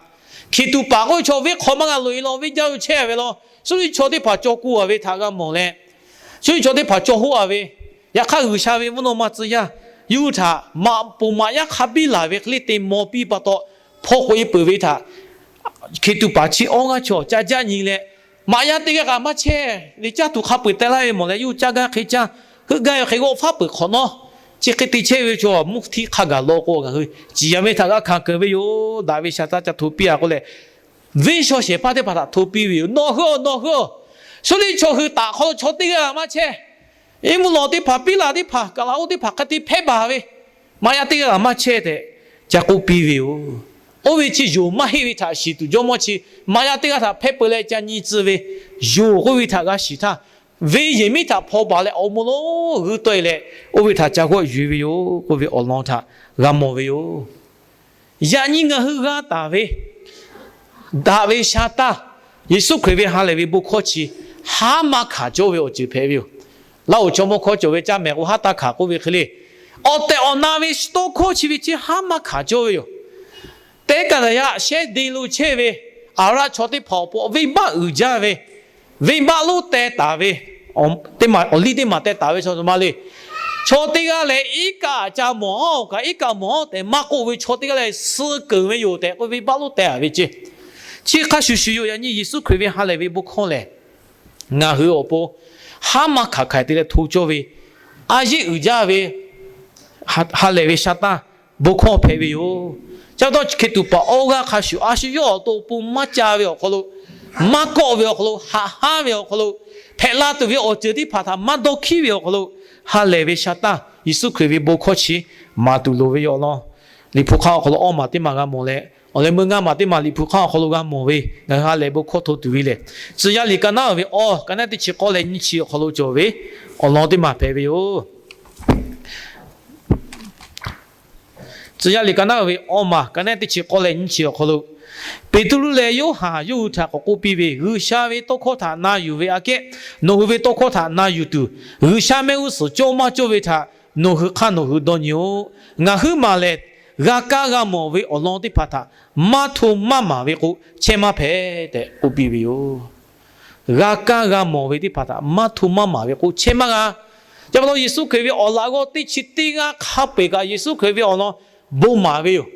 Hkiˬ tuꞈ paˍ k'oˆ ve chaw venˇ hk'aw maˇ g'a loꞈ-e law, venˇ jaˇ lo chehˇ ve law, Suˇriˆ chaw teˇ hpaˍ caw ku-a ve htaꞈ g'a mawˬ leh, Suˇriˆ chaw teˇ hpaˍ caw hoˆ-a ve, Yaꞈ hk'aˇ G'uiˬsha ve mvuhˇ naw ma tcuh yaˇ yawˇ hui htaꞈ maꞈ poˍ maꞈ yaˇ hk'a biˇ laˬ ve hk'e le te maw piˇ pa taw, hpaw k'oꞈ e peuˬ ve htaꞈ Hkiˬtuꞈ paˍ chi awˇ g'aˇ chaw ca jaˆ nyi leh, maꞈ yaˇ teˇ g'aˇ kaꞈ maˇ chehˇ le, caˇ tuˬ hk'a peu-eˬ teh laˇ ve mawˬ leh, yawˇ hui caˇ gaˇ hk'e caˇ, heuˆ gaˇ ve hk'e g'awˆ faˉ peuˬ hk'awꞈ nawˉ, chi hk'e te chehˇ ve chaw mvuhˇ htiˇ hk'a gaˬ law k'o, ngaˬ hui ciˍ yanˍ ve htaꞈ g'a hkanˍ keunˍ ve yoˬ. Daꞈ ve sha taˇ ca hto piˇ-a k'oˆ leh, venˇ shaw shehˍ hpaˇ teˇ hpaˍ htaꞈ hto piˇ ve yoˬ. Nawˬ hui-oˬ, nawˬ hui-oˬ, Suˇriˆ chaw hui taꞈ hk'aw lo chaw teˇ g'aˇ maˇ chehˇ. Iˉ mvuhˇ lawˬ teˇ hpaˍ, piˉlaꞈ teˇ hpaˍ, kaˍlaˍoˆ teˇ hpaˍ hk'a te hpehˇ baˬ ve, maꞈ yaˇ teˇ g'aˇ maˇ chehˇ tehꞈ ca k'oˆ piˇ ve yoˬ. Oˇ ve chi yonˍ maˇ heˆ ve htaꞈ shiˍ tuˬ jawˇmawˇ chi maꞈ yaˇ teˇ g'aˇ htaꞈ hpehˇ peu leh ca nyi tcuh ve yoˬ k'oˆ ve htaꞈ g'a shiˍ htaˇ, venˇ yehˬ miˉ htaꞈ hpaw baˬ leh awˬ moˍ lonˉ g'uiˇ tawˆ e leh, oˇ ve htaꞈ ca g'awˆ yuˬ e ve yoˬ k'oˆ ve awˬ lawn htaꞈ g'a mawˬ ve yoˬ. Yaꞈ nyi ngaˬ hui g'a taˍ ve daꞈ ve sha taˇ, Yeˍsuˆ Hkriꞈ ve ha lehˬ ve bon hkawˇ chi haˉ maˇ hkanˍ cawˇ ve awˬ ceuˬ hpehꞈ ve yoˬ. Laˇ oˍ chaw mawˇ hkawˇ cawˬ ve caˇ mehˍ k'o, haˉ taˇ hkanˍ k'oˆ ve hk'e le, awˬ tehˬ awˬ na ve tawˇ hkawˇ chi ve chi haˉ maˇ hkanˍ cawˇ ve yoˬ. Teˇ kaˍ taˍ yaˇ shehˉ de lo chehˇ ve Aˍraˆ chaw teˇ hpaˍ awˬ pon venˇ baˆ uiˍ jaˇ ve, venˇ baˆ lonˉ teh taˍ ve, teˇ maˬ awˬ liˇ teˇ maˬ teh taˍ ve chaw ma le. Chaw teˇ g'aˇ leh iˉ kaˆ ca mawˬ-oˬ kaꞈ iˉ kaˆ mawˬ-oˬ tehꞈ maˇ k'oˆ ve chaw teˇ g'aˇ leh suh keunˍ ve yoˬ tehꞈ k'oˆ ve, venˇ baˆ lonˉ teh-a ve ceˇ. Chi hk'a shuˍ shuˍ yoˬ. Yaꞈ nyi Yeˍsuˆ Hkriꞈ ve ha lehˬ ve bon hkawˇ lehˬ, ngaˬ hui awˬ pon haˉ maˇ hkanˍ hkanˍ te leh hto cawˇ ve, a yeˆ uiˍ jaˇ ve ha lehˬ ve sha taˇ bon hkawˇ hpehꞈ ve yoˬ. Chi pa taw Hkiˬtuꞈ paˍ awˇ g'aˇ hk'a shuˍ a shu yawˇ awˬ to awˬ pon maˇ ca ve awˬ hk'aw lo, maˇ kawˆ ve awˬ hk'aw lo, haꞈ hanˉ ve awˬ hk'aw lo, hpehꞈ la tuˬ ve awˬ ceuˬ teˇ hpaˍ htaꞈ maˇ dawˇ hkiˉ ve awˬ hk'aw lo, ha lehˬ ve sha taˇ Yeˍsuˆ Hkriꞈ ve bon hkawˇ chi maˍ tuˬ loˍ ve yoˬ law. Liꞈ hpu hk'aˇ awˬ hk'aw lo awˇ maˬ teˇ maˬ g'a mawˬ leh, awˬ leh meuˇ ngaˇ maˬ teˇ maˬ Liꞈ hpu hk'aˇ awˬ hk'aw lo g'a mawˬ ve, ngaˬ hui ha lehˬ bon hkawˇ hto tuˬ ve lehˬ, Tcuh yaˇ liꞈ ka naˉ uiˍ ve awˇ, ka naˉ teˇ chi k'awˇ leh nyiˇ chi awˬ hk'aw lo cawˬ ve awˬ lawn teˇ maˬ hpehꞈ ve yoˬ. Tcuh yaˇ liꞈ ka naˉ uiˍ ve awˇ maˬ ka naˉ teˇ chi k'awˇ leh nyiˇ chi awˬ hk'aw lo, Peˍtruˆ leh Yoˇhanˬ yawˇ hui htaꞈ k'awꞈ k'oˆ piˇ ve, G'uiˬsha ve tawˇ hkawˇ htaꞈ na yuˬ ve aꞈ kehˉ nawˬ hui ve tawˇ hkawˇ htaꞈ na yuˬ tuˬ, G'uiˬsha mehˆ g'uˇ suhˍ cawˇ maˇ cawˇ ve htaꞈ nawˬ hui hk'aˇ nawˬ hui dawˇ nyi-oˬ. Ngaˬ huiˉ maˬ lehˬ, g'a kaˇ g'a mawˬ ve awˬ lawn teˇ hpaˍ htaꞈ maˇ hto maˇ maˍ ve k'o, chehˇ maˇ hpehꞈ tehꞈ k'oˆ piˇ ve yoˬ. G'a kaˇ g'a mawˬ ve teˇ hpaˍ htaꞈ maˇ hto maˇ maˍ ve k'o, chehˇ maˇ g'a. Chi pa taw Yeˍsuˆ Hkriꞈ ve awˬ laꞈ g'awˇ teˇ chi teˇ g'aˇ hk'a peu-eˬ kaꞈ Yeˍsuˆ Hkriꞈ ve awˬ lawn bon maˍ ve yoˬ.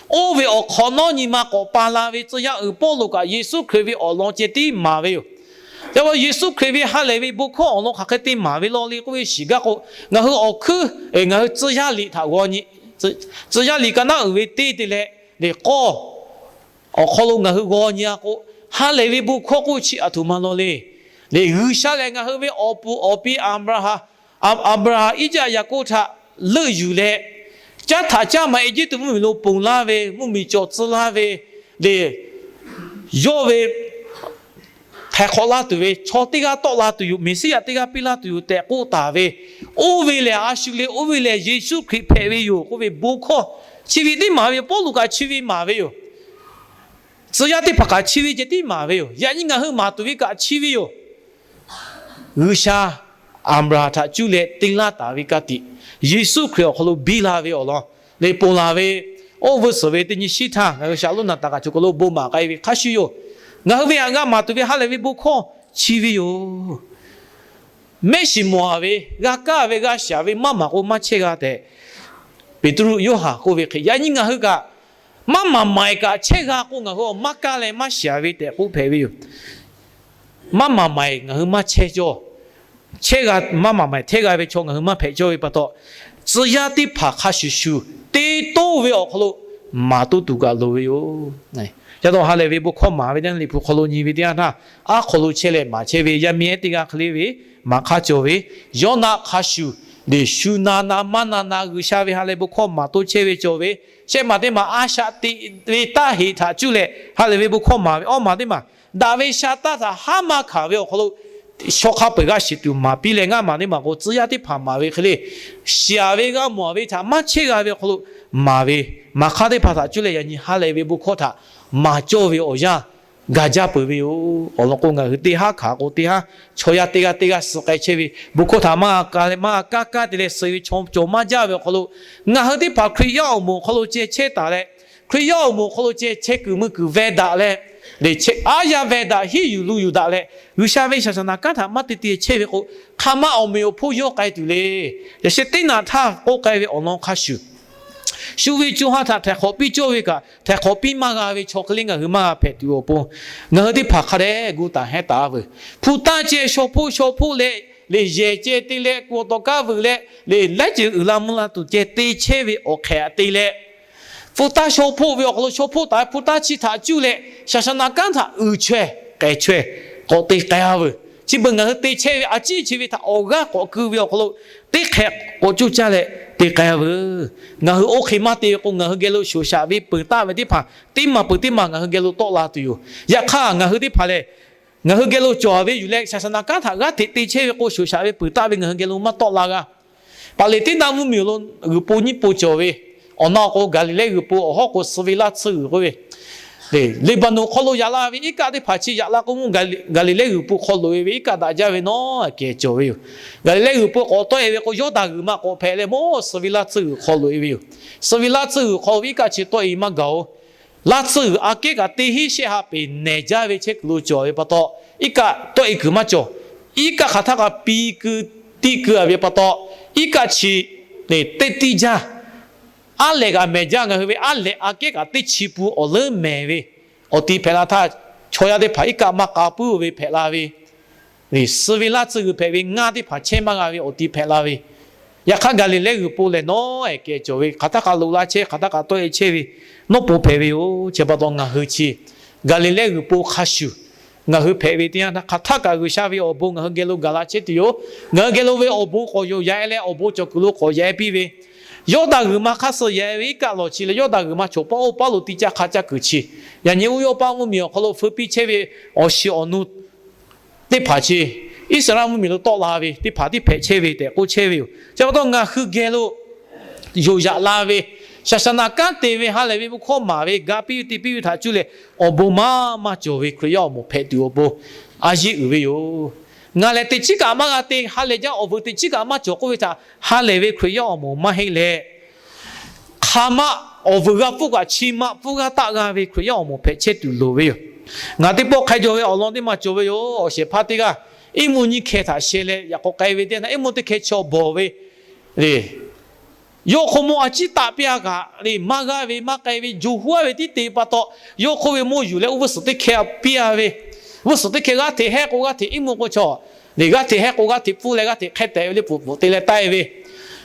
Oˇ ve awˬ hk'awꞈ nawˉ nyi ma k'awꞈ pa la ve tcuh yaˇ uiˍ Pawˇluꞈ kaꞈ Yeˍsuˆ Hkriꞈ ve awˬ lawn ceh tiˉ maˍ ve yoˬ. Chi pa taw Yeˍsuˆ Hkriꞈ ve ha lehˬ ve bon hkawˇ awˬ lawn hk'aˬ hk'e te maˍ ve law le k'oˆ ve shiˍ gaˇ k'o, ngaˬ hui awˬ hkuiˉ ngaˬ hui tcuh yaˇ liꞈ htaꞈ g'aw nyi, tcuh yaˇ liꞈ ka naˉ uiˍ ve teˇ te leh, le k'awˇ awˬ hk'aw lo ngaˬ hui g'aw nyi-a k'o, ha lehˬ ve bon hkawˇ k'oˆ chi aˬ htoꞈ ma law le. Le G'uiˬsha lehˬ ngaˬ hui ve awˬ puˍ awˬ pi Aˍbraˍhanˍ, Aˍbraˍhanˍ, Iˉcaˆ, Yaˍkoˆ htaꞈ leuˆ yuˬ leh, caˉ htaꞈ caˇ ma Eˇjiˇtuꞈ mvuhˇmiˬ lo ponˬ laˇ ve, mvuhˇmiˬ cawˬ tcuh laˇ ve, le yawˇ ve htaiˍ hk'awꞈ laˇ tuˬ ve chaw teˇ g'aˇ tawˆ la tuˬ yoˬ, Meˍsiˉyaꞈ teˇ g'aˇ piˇ laˇ tuˬ yoˬ tehꞈ k'oˆ taˍ ve, oˇ ve lehˬ a shu le, oˇ ve lehˬ Yeˍsuˆ Hkriꞈ hpehꞈ ve yoˬ k'oˆ ve bon hkawˇ chi ve teˇ maˍ ve Pawˇluꞈ kaꞈ chi ve maˍ ve yoˬ. Tcuh yaˇ teˇ hpaˍ kaꞈ chi ve ceh tiˉ maˍ ve yoˬ. Yaꞈ nyi ngaˬ hui maˍ tuˬ ve kaꞈ chi ve yoˬ. G'uiˬsha Aˍbraˍhanˍ htaꞈ cuˇ leh te laˇ taˍ ve ka tiꞈ, Yeˍsuˆ Hkriꞈ awˬ hk'aw lo biˇ la ve awˬ lawn le ponˬ laˬ ve, oˇ vuiˇ suhˍ ve teˇ nyi shiˉ htaˇ ngaˬ hui shaˍlonˍ naˍ taˍ kaꞈ choˬ kaˬ lo bon maˍ k'ai ve hk'a shuˍ yoˬ. Ngaˬ hui ve htaꞈ g'a maˍ tuˬ ve ha lehˬ ve bon hkawˇ chi ve yoˬ. Mehˆ shiˍ mawˬ-a ve, g'a kaˇ ve, g'a shiˍ ve maˇ maˍ k'o maˇ chehˇ g'a tehꞈ, Peˍtruˆ, Yoˇhanˬ k'oˆ ve hk'e, yaꞈ nyi ngaˬ hui kaꞈ maˇ maˍ maˍ-eˬ kaꞈ chehˇ g'a k'o, ngaˬ hui awˬ maˇ kaˇ leh maˇ shiˍ ve tehꞈ k'oˆ hpehꞈ ve yoˬ. Maˇ maˍ maˍ-eˬ ngaˬ hui maˇ chehˇ cawˇ. Chehˇ g'a, maˇ maˍ maˍ-eˬ htehˇ g'a ve chaw ngaˬ hui maˇ hpehꞈ cawˇ ve pa taw, tcuh yaˇ teˇ hpaˍ hk'a shuˍ shuˍ te toˇ ve awˬ hk'aw lo maˍ toˇ tuˬ kaꞈ loˍ ve yoˬ. Yaꞈ taw ha lehˬ ve bon hkawˇ maˍ ve teˇ yanˇ Liꞈ hpu hk'aw lo nyi ve teˇ yanˇ htaˇ, aˉ hk'aw lo chehˇ leh maˍ chehˇ ve yaˇ miˇ ehˉ teˇ g'aˇ hk'e le ve, maˍ hk'aˇ cawˬ ve, yawˇ naˆ hk'a shuˍ, leˬ shu na na maˇ na na G'uiˬsha ve ha lehˬ bon hkawˇ maˍ toˇ chehˇ ve cawˬ ve, shehˆ maˬ teˇ maˬ a shaꞈ teꞈ ve taˇ heꞈ htaꞈ cuˇ leh ha lehˬ ve bon hkawˇ maˍ ve awˇ maˬ teˇ maˬ, daꞈ ve sha taˇ htaꞈ haˉ maˇ hkanˍ ve awˬ hk'aw lo, shaw hk'a peu-eˬ g'aˇ shiˍ tuˬ maˍ piˇ leh ngaˇ maˬ teˇ maˬ k'o, tcuh yaˇ teˇ hpaˍ maˍ ve hk'e le, shiˍ-a ve g'a mawˬ-a ve htaꞈ maˇ chehˇ g'a ve awˬ hk'aw lo maˍ ve, maˍ hk'aˇ teˇ hpaˍ htaꞈ cuˇ leh yaꞈ nyi ha lehˬ ve bon hkawˇ htaꞈ maˍ cawˇ ve awˬ yanˇ gaˬ jaˇ peuˬ ve yoˬ. Awˬ lawn k'o, ngaˬ hui teˇ haˉ hkanˍ k'o teˇ haˉ, chaw yaˇ teˇ g'aˇ teˇ g'aˇ suh k'ai chehˇ ve bon hkawˇ htaꞈ maˇ g'a kaˇ leh maˇ g'a kaˇ kaˇ te leh suh ve chaw cawˬ maˇ jaˇ ve awˬ hk'aw lo, ngaˬ hui teˇ hpaˍ Hkriꞈ yaˇ awˬ moˍ awˬ hk'aw lo ceh chehˇ taˍ leh, Hkriꞈ yaˇ awˬ moˍ awˬ hk'aw lo ceh chehˇ kuiˬ mui kuiˬ veh daꞈ leh, Aˉ yaˇ veh daꞈ hiˉ yuˬ lu yuˬ daꞈ leh, G'uiˬsha ve shaˍ shaˍ naˍ kanˉ htaꞈ maˇ te te chehˇ ve k'o, hk'aˬ ma awˬ meꞈ awˬ hponˇ yawˇ k'ai tuˬ le. Yaꞈ sheh teˇ naꞈ htaˇ k'oˆ k'ai ve awˬ lawn hk'a shuˍ, shu ve co ha htaꞈ htaiˍ hk'awꞈ piˇ cawˇ ve kaꞈ, htaiˍ hk'awꞈ piˇ maˇ g'a ve chaw hk'e le ngaˬ hui maˇ g'a hpehꞈ tuˬ awˬ pon, ngaˬ hui teˇ hpaˍ hk'a dehꞈ gu taˍ hehnˇ taˍ-a veuˬ. Hpu taˇ ceh shaw hpoˆ shaw hpoˆ leh, lehˬ yehˬ ceh te leh, ku awˬ tawˍ kaˇ vuiˬ leh, lehˬ laiˉ ceuˬ uiˍ la mvuh la tuˬ ceh te chehˇ ve awˬ hk'ehꞈ te leh, hpu taˇ shaw hpoˆ ve awˬ hk'aw lo shaw hpoˆ taˍ ve hpu taˇ chi htaꞈ cuˇ leh, shaˍ shaˍ naˍ kanˉ htaꞈ uiˍ chaweh k'ehˬ chaweh k'awꞈ te k'ai-a veuˬ. Chi beuꞈ ngaˬ hui te chehˇ ve a ciˉ chi ve htaꞈ awˬ g'aˇ k'awꞈ keu ve awˬ hk'aw lo, teˇ hk'ehꞈ k'awꞈ coˇ caˇ leh te k'ai-a veuˬ. Ngaˬ hui oˇ hk'e maˇ te ve k'o, ngaˬ hui geh lo shoˍ shaꞈ ve peuˬ taˆ ve teˇ hpaˍ teˇ maˬ peuˬ teˇ maˬ ngaˬ hui geh lo tawˆ la tuˬ yoˬ. Yaꞈ hk'aˇ, ngaˬ hui teˇ hpaˍ lehˬ, ngaˬ hui geh lo cawˬ ve yuˬ leh shaˍ shaˍ naˍ kanˉ htaꞈ g'aˇ hteꞈ te chehˇ ve k'o, shoˍ shaꞈ ve peuˬ taˆ ve ngaˬ hui geh lo maˇ tawˆ la g'a. Paˍleˍtiˉnaˆ mvuhˇmiˬ awˬ lo g'uiˬ po nyiˇ po cawˬ ve, awˬ na awˬ k'o Gaˍliˍlehˇ g'uiˬ po, awˬ hawˉ k'o suh ve laˇ tsuhˇ g'uiˬ k'oˆ ve, Leˍbaˍnonˍ hk'aw lo yaꞈ la ve iˉ kaˆ teˇ hpaˍ chi yaꞈ la k'o, mvuhˇ Gaˍliˍlehˇ g'uiˬ po hk'aw loꞈ-e ve iˉ kaˆ daꞈ jaˇ ve nawˉ kehˬ cawˬ ve yoˬ. Gaˍliˍlehˇ g'uiˬ po k'awꞈ tawˆ-e ve k'o, Yawˇdanˍ g'uiˬ ma k'awꞈ hpehꞈ leh, mawˇ suh ve laˇ tsuhˇ g'uiˬ hk'aw loꞈ-e ve yoˬ. Suh ve laˇ tsuhˇ g'uiˬ hk'aw ve iˉ kaˆ chi tawˆ-e maˇ gaˬ-oˬ. Laˇ tsuhˇ g'uiˬ aꞈ kehˉ kaꞈ teˇ hinˉ shehˆ ha peˍ nehˬ jaˇ ve chehˇ kuiˬ lo cawˬ ve pa taw, iˉ kaˆ tawˆ-e kuiˬ maˇ cawˬ. Iˉ kaˆ hk'aˬ htaˇ kaꞈ pi keu tiˆ keu-a ve pa taw, iˉ kaˆ chi teˇ tiˆ jaˇ. Aˉ lehˬ kaꞈ mehˬ jaˇ. Ngaˬ hui ve aˉ lehˬ aꞈ kehˉ kaꞈ teˇ chi pun awˬ leuˉ mehˬ ve awˬ ti hpehꞈ la htaˇ, chaw yaˇ teˇ hpaˍ iˉ kaˆ maˇ k'a puiˉ ve hpehꞈ la ve, suh ve laˇ tsuhˇ g'uiˬ hpehꞈ ve ngaˇ teˇ hpaˍ chehˇ maˇ g'a ve awˬ ti hpehꞈ la ve, yaꞈ hk'aˇ Gaˍliˍlehˇ g'uiˬ po lehˬ nawˉ ehˍ kehˬ cawˬ ve, hk'aˬ htaˇ kaꞈ loꞈ la chehˇ, hk'aˬ htaˇ kaꞈ tawˆ-e chehˇ ve nawˉ pon hpehꞈ ve yoˬ. Chi pa taw ngaˬ hui chi Gaˍliˍlehˇ g'uiˬ po hk'a shuˍ ngaˬ hui hpehꞈ ve teˇ yanˇ htaˇ, hk'aˬ htaˇ kaꞈ G'uiˬsha ve awˬ bon ngaˬ hui geh lo gaˬ la chehˇ tuˬ yoˬ. Ngaˬ hui geh lo ve awˬ bon k'awꞈ yonˍ yaꞈ-e leh, awˬ bon cawˬ kuiˬ lo k'awꞈ yaꞈ-e piˇ ve, Yawˇdanˍ g'uiˬ ma hk'aˇ suh yaꞈ-e ve iˉ kaˆ lawˬ chi leh Yawˇdanˍ g'uiˬ ma chaw paˆ oˇ paˉ lo tiˇ caˇ hk'a caˇ kuiˬ chi, yaꞈ nyi uˇ yawˇ paˆ mvuhˇmiˬ awˬ hk'aw lo feu piˇ chehˇ ve awˬ shiˍ awˬ nu teˇ hpaˍ chi Iˉsaˍreˍlaˆ mvuhˇmiˬ lo tawˆ la ve teˇ hpaˍ tiˉ hpehꞈ chehˇ ve tehꞈ k'oˆ chehˇ ve yoˬ. Chi pa taw ngaˬ hui geh lo yonˍ yaꞈ la ve, shaˍ shaˍ naˍ kanˉ te ve, ha lehˬ ve bon hkawˇ maˍ ve, ga piˇ ve te piˇ ve htaꞈ cuˇ leh awˬ bon maˇ maˇ cawˬ ve Hkriꞈ yaˇ awˬ moˍ hpehꞈ tuˬ awˬ pon a yiˇ uiˍ ve yoˬ. Ngaˬ lehˬ teꞈ chiˉ kaꞈ maˇ g'a te, ha lehˬ jaˇ, awˬ vuiˬ teꞈ chiˉ kaꞈ maˇ cawˬ k'oˆ ve htaꞈ ha lehˬ ve Hkriꞈ yaˇ awˬ moˍ maˇ heˆ leh, hk'aˬ ma awˬ vuiˬ g'a pfuhˇ kaꞈ chi ma pfuhˇ g'aˇ taˆ g'a ve Hkriꞈ yaˇ awˬ moˍ hpehꞈ chehˇ tuˬ loˍ ve yoˬ. Ngaˬ teˇ pawˆ hk'a jawˬ ve awˬ lawn teˇ maˬ cawˬ ve yoˬ. Awˬ shehˍ hpaˇ teˇ g'aˇ iˉ mvuhˇ nyiˇ hkeh htaꞈ sheh leh yaꞈ k'aw k'ai ve teˇ yanˇ, iˉ mvuhˇ teˇ hkeh chaw bawˬ ve le. Yawˇ hk'oˆ mawˇ a ciˉ taˆ piˇ-a kaꞈ le, maˇ g'aˇ ve maˇ k'ai ve, jo huˉ-a ve tiˉ te pa taw, yawˇ hk'oˆ ve mawˇ yuˬ leh oˇ vuˇ suhˍ teˇ hkeh piˇ-a ve. Vuˇ suhˍ teˇ hkeh g'aˇ hteꞈ hehˆ k'o g'aˇ hteꞈ iˉ mvuhˇ k'o chaw le, g'aˇ hteꞈ hehˆ k'o g'aˇ hteꞈ pfuhˇ leh g'aˇ hteꞈ hk'e tehꞈ ve le, pfuhˍ pfuhˍ te leh taˆ-e ve.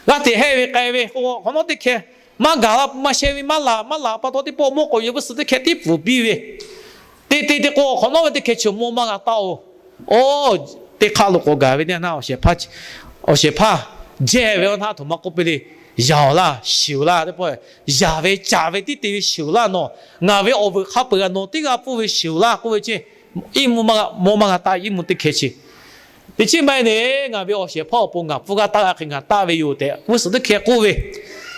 G'aˇ hteꞈ hehˆ ve k'ai ve k'o, hk'awꞈ nawˉ teˇ hkeh maˇ gaˬ la maˇ sheh ve, maˇ laˬ maˇ laˬ pa taw, teˇ pawˆ mawˇ k'awꞈ yuˬ vuˇ suhˍ teˇ hkeh tiˉ pfuhˍ piˇ ve. Te te te k'o, hk'awꞈ nawˉ ve teˇ hkeh chi mawˇ maˇ g'a taˆ-oˬ. Oˇ, teˇ hk'aˆ lo k'awꞈ gaˬ ve teˇ yanˇ, awˬ shehˍ hpaˇ jehˇ ve awˬ htaˇ a htoꞈ ma k'oˆ piˇ le, Yaˬ-oˬ laˇ, shiˍ-oˬ laˇ, teˇ pawˆ yaˍ ve caˍ ve tiˉ te ve shiˍ-oˬ laˇ nawˬ. Ngaˬ ve awˬ vuiˬ hk'a peu-eˬ g'a nawˬ teˇ g'aˇ pfuhˇ ve shiˍ-oˬ laˇ k'oˆ ve ceˇ, iˉ mvuhˇ maˇ g'a, mawˇ maˇ g'a taˆ, iˉ mvuhˇ teˇ hkeh chi. Teˇ chiˉ maˇ heˆ neˬ, ngaˬ ve awˬ shehˍ hpaˇ awˬ pon ngaˬ pfuhˇ g'aˇ taˆ g'a hk'e ngaˬ taˆ ve yoˬ tehꞈ, vuˇ suhˍ teˇ hkeh k'oˆ ve.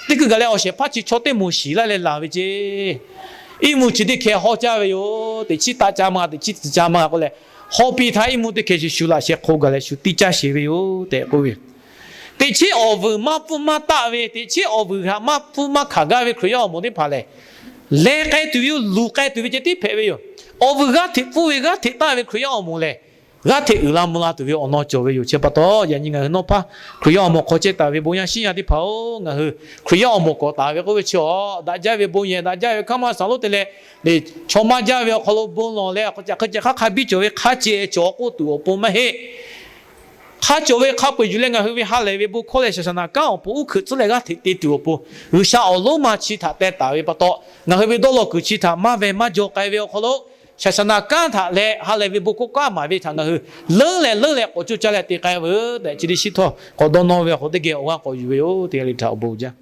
Teˇ kuiˬ gaˬ leh awˬ shehˍ hpaˇ chi chaw teˇ moˍ shiˍ laˇ leh laˬ ve ceˇ. Iˉ mvuhˇ chi teˇ hkeh haw caˇ ve yoˬ. Teꞈ chiˉ taˆ caˇ maˇ g'a, teꞈ chiˉ tcuh caˇ maˇ g'a k'oˆ leh, haw piˇ htaˇ iˉ mvuhˇ teˇ hkeh chi shu laꞈ sheh hk'aw gaˬ leh shu tiˇ caˇ sheˍ ve yoˬ tehꞈ k'oˆ ve. Teꞈ chiˉ awˬ vuiˬ maˇ pfuhˇ maˇ taˆ ve, teꞈ chiˉ awˬ vuiˬ htaꞈ maˇ pfuhˇ maˇ hkanˍ gaˇ ve Hkriꞈ yaˇ awˬ moˍ teˇ hpaˍ lehˬ, leh k'ai tuˬ ve yoˬ, luˬ k'ai tuˬ ve ceh tiˉ hpehꞈ ve yoˬ. Awˬ vuiˬ g'aˇ hteꞈ pfuhˇ ve g'aˇ hteꞈ taˆ ve Hkriꞈ yaˇ awˬ moˍ lehˬ, g'aˇ hteꞈ uiˍ la mvuh la tuˬ ve awˬ lawn cawˬ ve yoˬ. Chi pa taw, yaꞈ nyi ngaˬ hui nawˉ hpaˇ Hkriꞈ yaˇ awˬ moˍ hk'aw chehˇ taˍ ve bon yaˇ shiˉ yaˇ teˇ hpaˍ-oˬ, ngaˬ hui Hkriꞈ yaˇ awˬ moˍ k'awꞈ taˍ ve k'oˆ ve chi-a, daꞈ jaˇ ve bon yehˬ, daꞈ jaˇ ve hkaˇ maˇ saˍ lonˉ te leh, chaw maˇ jaˇ ve awˬ hk'aw lo bon lawˬ leh, hk'aˬ hk'e ceh hk'aˇ hk'a biˇ cawˬ ve hk'a ceh cawˬ k'oˆ tuˬ awˬ pon maˇ heˆ. Hk'a cawˬ ve hk'a peu-eˬ yuˬ leh ngaˬ hui ve ha lehˬ ve bon hkawˇ leh shaˍ shaˍ naˍ kanˉ awˬ pon uˉ hkuiꞈ tcuhˉ leh g'aˇ hteꞈ te tuˬ awˬ pon, G'uiˬsha awˬ lonˉ ma chi htaꞈ teh taˍ ve pa taw, ngaˬ hui ve dawˇ law kuiˬ chi htaꞈ maˇ veh maˇ jaw k'ai ve awˬ hk'aw lo, shaˍ shaˍ naˍ kanˉ htaꞈ leh ha lehˬ ve bon hkawˇ kaꞈ maˍ ve htaꞈ ngaˬ hui leuˉ leh leuˉ leh k'awꞈ coˇ caˇ leh te k'ai veuˬ tehꞈ, chi teˇ shiˉ htawˇ k'awꞈ dawˇ nawˇ ve awˬ hk'aw teˇ geh awˬ g'aˇ k'awꞈ yuˬ ve yoˬ. Teˇ g'aˇ le htaꞈ awˬ bon jaˇ.